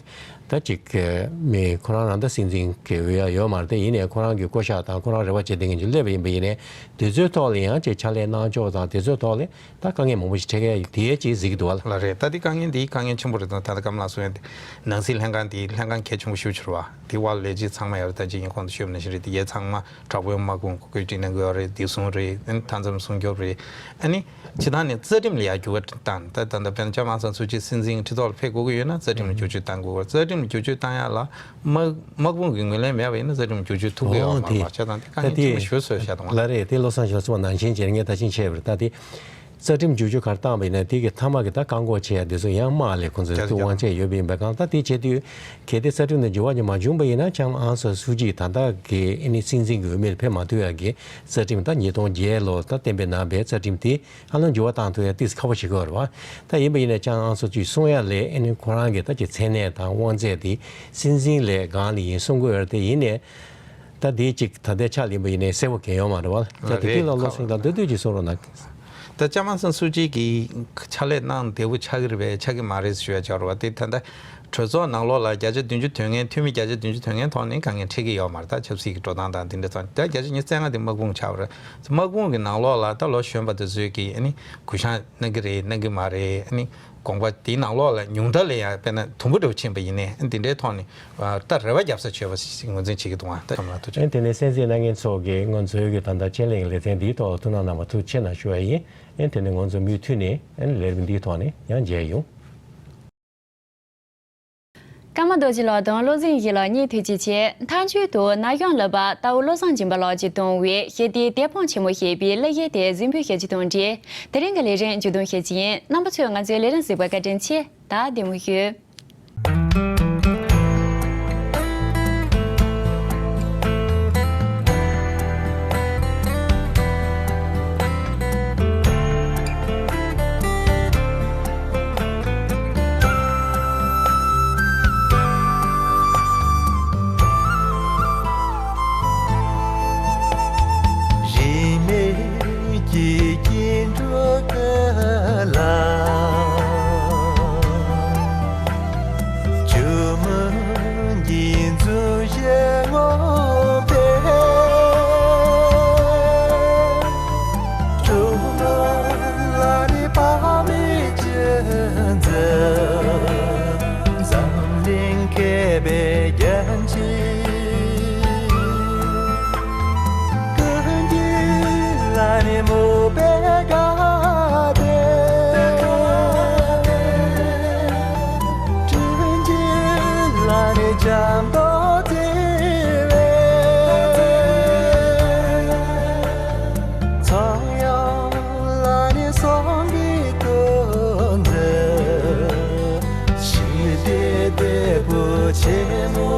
ད་ཅིག་གི་མི་ཁོ་རང་རང་ད་སྲིད་འཛིན་གྱི་འོས་ཡ་ཡོད་མ་རེད། དེ་ཡིན་ནའི་ཁོ་རང་གི་བསྐོ་བཞག་དང་ཁོ་རང་རེ་བ་བྱེད་བསྡད་མཁན་ཅིག་སླེབས་པ་ཡིན་པ་ཡིན་ནའི་དེ་ཚོའི་ཐོག་ལ་ཡང་ཅིག་ཕྱག་ལས་གནང་ཕྱོགས་དང་དེ་ཚོའི་ཐོག་ལ་ད་དཀའ་ངལ་མང་པོ་ཞིག་འཕྲད་མཁན་དེའི་ཅིག་གཟིགས་ཀྱི་འདུག་བ་ལ། ལ་རེད། ད་དེ་དཀའ་ངལ་འདི་དཀའ་ངལ་ཆེན་པོ་རེད། དང་ད་ལྟ་སྐམ་ལགས་གསུངས་ཡ་དེ་ནང་སྲིད་ལྷན་ཁང་དེ་ལྷན་ཁང་གལ་ཆེན་པོ་ཞེ་པོ་ཅིག་རེད་བ། དེ་བར་ལས་བྱེད་ཚང་མ་ཡོད་རེད། ད་ཅི་ཡིན་གོང་དུ་ཞུས་པ་ནང་བཞིན་རེད། དེ་ཡས་ཚང་མ་དྲག་པོའི་དམག་དཔུང་བཀོད་སྒྲིག་གནང་གི་ཡོད་རེད། བདེ་སྲུང་རེད། ཨ་ནི་མཐའ་མཚམས་སྲུང་སྐྱོབ་རེད། ཨ་ནི་སྤྱི་བཏང་ནས་རྩ་ཁྲིམས་ལ་ཡར་འགྱུར་བ་བཏང་། ད་ད་ལྟ་དཔེར་ན་ལྕམ་ཨང་སང་སུ་ཅི་སྲིད་འཛིན་གྱི་ཁྲི་ཐོག་ལ་ཕེབས་དགོས་ཀྱི་ཡོད་ན་རྩ་ཁྲིམས་ལ་བསྒྱུར་བཅོས་གཏང་དགོས་ཀྱི་རེད། རྩ་ཁྲིམས་ལ་བསྒྱུར་བཅོས་གཏང་ཡ་ལ་དམག་དམག་དཔུང་གི་ངོས་ལེན་མེད་པ་ཡིན་ན་རྩ་ཁྲིམས་ལ་བསྒྱུར་བཅོས་ཐུབ་ཀྱི་ཡོད་མ་རེད་བ། བྱས་ཙང་དེ་དཀའ་ངལ་ཆེན་པོ་ཞེ་པོ་བཟོས་བཞག་འདུག་བ། ལ་རེད། དེ་བློ་བཟང་ཞིང་གསུངས་པ་ནང་བཞིན་བྱས་ངས་ད་ཕྱིན་ཆད་པར་ད་དེ། རྩ་ཁྲིམས་བསྒྱུར་བཅོས་ག་རེ་བཏང་བ་ཡིན་ན་དེ་གི་མཐའ་མ་གི་ད་བཀག་འགོག་བྱེད་ཡ་དེ་ཚོ་ཡང་དམག་ལས་ཁོང་ཚོས་ཐུགས་དབང་ཆེན་ཡོད་པ་ཡིན་པའི་སྒང་ད་དེ་བྱེད་དུས་གལ་ཏེ་རྩ་ཁྲིམས་ནང་འགྱུར་བ་ཅིག་མ་བྱུང་པ་ཡིན་ན་ལྕམ་ཨང་སང་སུ་ཅི་ད་ལྟ་གི་ཨ་ནི་སྲིད་འཛིན་གྱི་འོས་མིར་ཕེབས་མ་ཐུབ་ཡ་གི་རྩ་ཁྲིམས་ད་ཉིས་སྟོང་བརྒྱད་ལོ་ད་གཏན་འབེབས་གནང་བའི་རྩ་ཁྲིམས་དེ་ཧ་ལམ་འགྱུར་བ་བཏང་ཐུབ་ཡ་ཏོག་ཙམ་ཁག་པོ་ཞིག་ཡོད་རེད་བ། ད་ཡིན་པ་ཡིན་ན་ལྕམ་ཨང་སང་སུ་ཅི་གསུང་ཡ་ལས་ཨ་ནི་ཁོ་རང་གི་ད་ཀྱི་མཚན་གནས་དང་དབང་ཚད་དེ་སྲིད་འཛིན་ལས་སྒང་ལ་ཡིན་གསུང་གི་ཡོད་རེད། དེ་ཡིན་ནའི། ད་དེ་གཅིག་ད་ལྟའི་ཆ་ལ་ཡིན་པ་ཡིན་ནའི་གསལ་པོ་གང་ཡོད་མ་རེད་བ། ད་དེ་དེ་ལ་བློ་སེང་དང་འདོད་འདོད་ཀྱི་གསུང་རོགས་གནང་། ད་ལྕམ་ཨང་སང་སུ་ཅི་གིས་ཕྱག་ལས་གནང་བདེ་པོ་ཆགས་ཀྱི་རེད་པས་ཆགས་ཀྱི་མ་རེད་ཞུ་ཡ་ཆགས་རེད་བ། དེ་ད་ལྟ་གྲོས་ཚོགས་ནང་ལོགས་ལ་བརྒྱ་ཆ་བདུན་ཅུ་དོན་ལྔའི་འཐུས་མི་བརྒྱ་ཆ་བདུན་ཅུ་དོན་ལྔའི་ཐོག་ནས་དཀའ་ངལ་འཕྲད་ཀྱི་ཡོད་མ་རེད། ད་ཆབ་སྲིད་ཀྱི་འགྲོ་སྟངས་དང་དེ་འདྲ་ཚང་ད་བརྒྱ་ཆ་ཉི་ཤུ་རྩ་ལྔ་དེ་དམག་དཔུང་ཆགས་པ་རེད། དམག་དཔུང་གི་ནང་ལོགས་ལ་ད་ལོ་གཞོན་པ་དེ་ཚོས་ཀྱིས་ཨ་ནི་གུ་བཤངས་གནང་གི་རེད་གནང་གི་མ་རེད། ཨ་ནི། དགོངས་པ་དེའི་ནང་ལོགས་ལ་ཉུང་མཐའ་ལ་ཡང་དཔེར་ན་དུམ་བུ་འདྲ་བོ་ཕྱིན་པ་ཡིན་ནའི་འདི་འདྲའི་ཐོག་ནས་ད་རེ་བ་རྒྱབ་ས་བྱས་པ་ཞིག་ངོས་འཛིན་བྱེད་ཀྱི་འདུག་ཨ་ད་ཐོག་མ་ཐུགས་རྗེ་ཆེ། དེ་ནས་གསན་གཟིགས་གནང་མཁན་ཚོ་གིས་ང་ཚོའི་གི་ད་ལྟ་ཆེད་ལས་ཀྱི་ལེ་ཚན་འདིའི་ཐོག་ལ་ཐུགས་སྣང་གནང་བར་ཐུགས་རྗེ་ཆེ་གནང་ཞུ་བ་ཡིན། དེ་ནས་ང་ཚོ་མུ་མཐུད་ནས་ལས་རིམ་འདིའི་ཐོག་ནས་ཡང་མཇལ་ཡོང་། ཀརྨ་རྡོ་རྗེ་ལགས་དང་བློ་བཟང་ཡེ་ཤེས་ལགས་གཉིས་ཐུགས་རྗེ་ཆེ། མཐའ་མཇུག་ཏུ་ན་གཞོན་ལགས་པ་རྟའུ་བློ་བཟང་སྦྱིན་པ་ལགས་ཀྱིས་གཏོང་བའི་ཞི་བདེའི་དེད་དཔོན་ཆེན་མོ་ཞེས་པའི་བླ་གཞས་དེ་གཟིགས་འབུལ་ཞུ་རྒྱུ་དང་འབྲེལ་དེ་རིང་གི་ལས་རིམ་མཇུག་སྡོམ་ཞུ་རྒྱུ་ཡིན། རྣམ་པ་ཚོས་ང་ཚོའི་ལས་རིམ་གཟིགས་པར་བཀའ་དྲིན་ཆེ། ད་བདེ་མོ་བཞུགས། རིས་མེད་ཀྱི་སྐྱེ་འགྲོ་ཀུན་ལ། ཇོ་མོ་འདིས་འཛུམ་བཞད་ངོམས་པའི། ཇོ་མོ་ལ་ནི་དཔག་མེད་བྱིན་རླབས། འཛམ་གླིང་མཁས་པའི་རྒྱན་ཆེ། ཀུན་མཁྱེན་ལ་ནི་མོས་པའི་དགའ་སྟོན། དྲིན་ཅན་ལ་ནི་བྱམས་སྟོབས་བརྩེ་བའི། ཚངས་དབྱངས་ལ་ནི་གསུང་གི་ཐུགས་འཛིན། ཞི་བདེའི་དེད་དཔོན་ཆེན་མོ།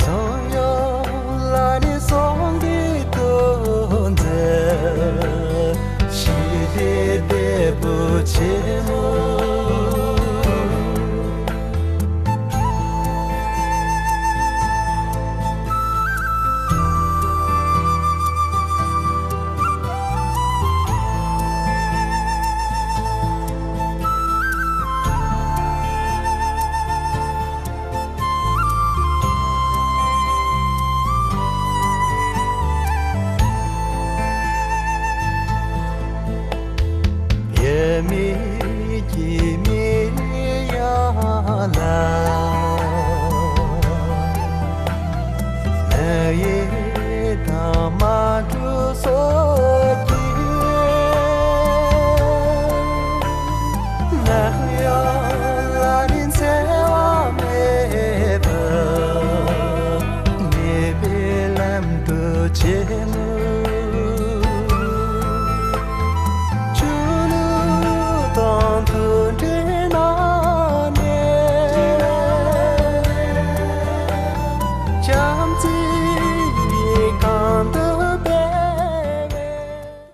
ཚངས་དབྱངས་ལ་ནི་གསུང་གི་ཐུགས་འཛིན། ཞི་བདེའི་དེད་དཔོན་ཆེན་མོ། ཡབ་མེས་ཀྱི་མེ་ཡང་ལ། ནགས་གཡས་དང་མལ་གྲོ་སོགས་ཀྱི། ནམ་ཡང་ལ་ནི་འཚེ་བ་མེད་པར།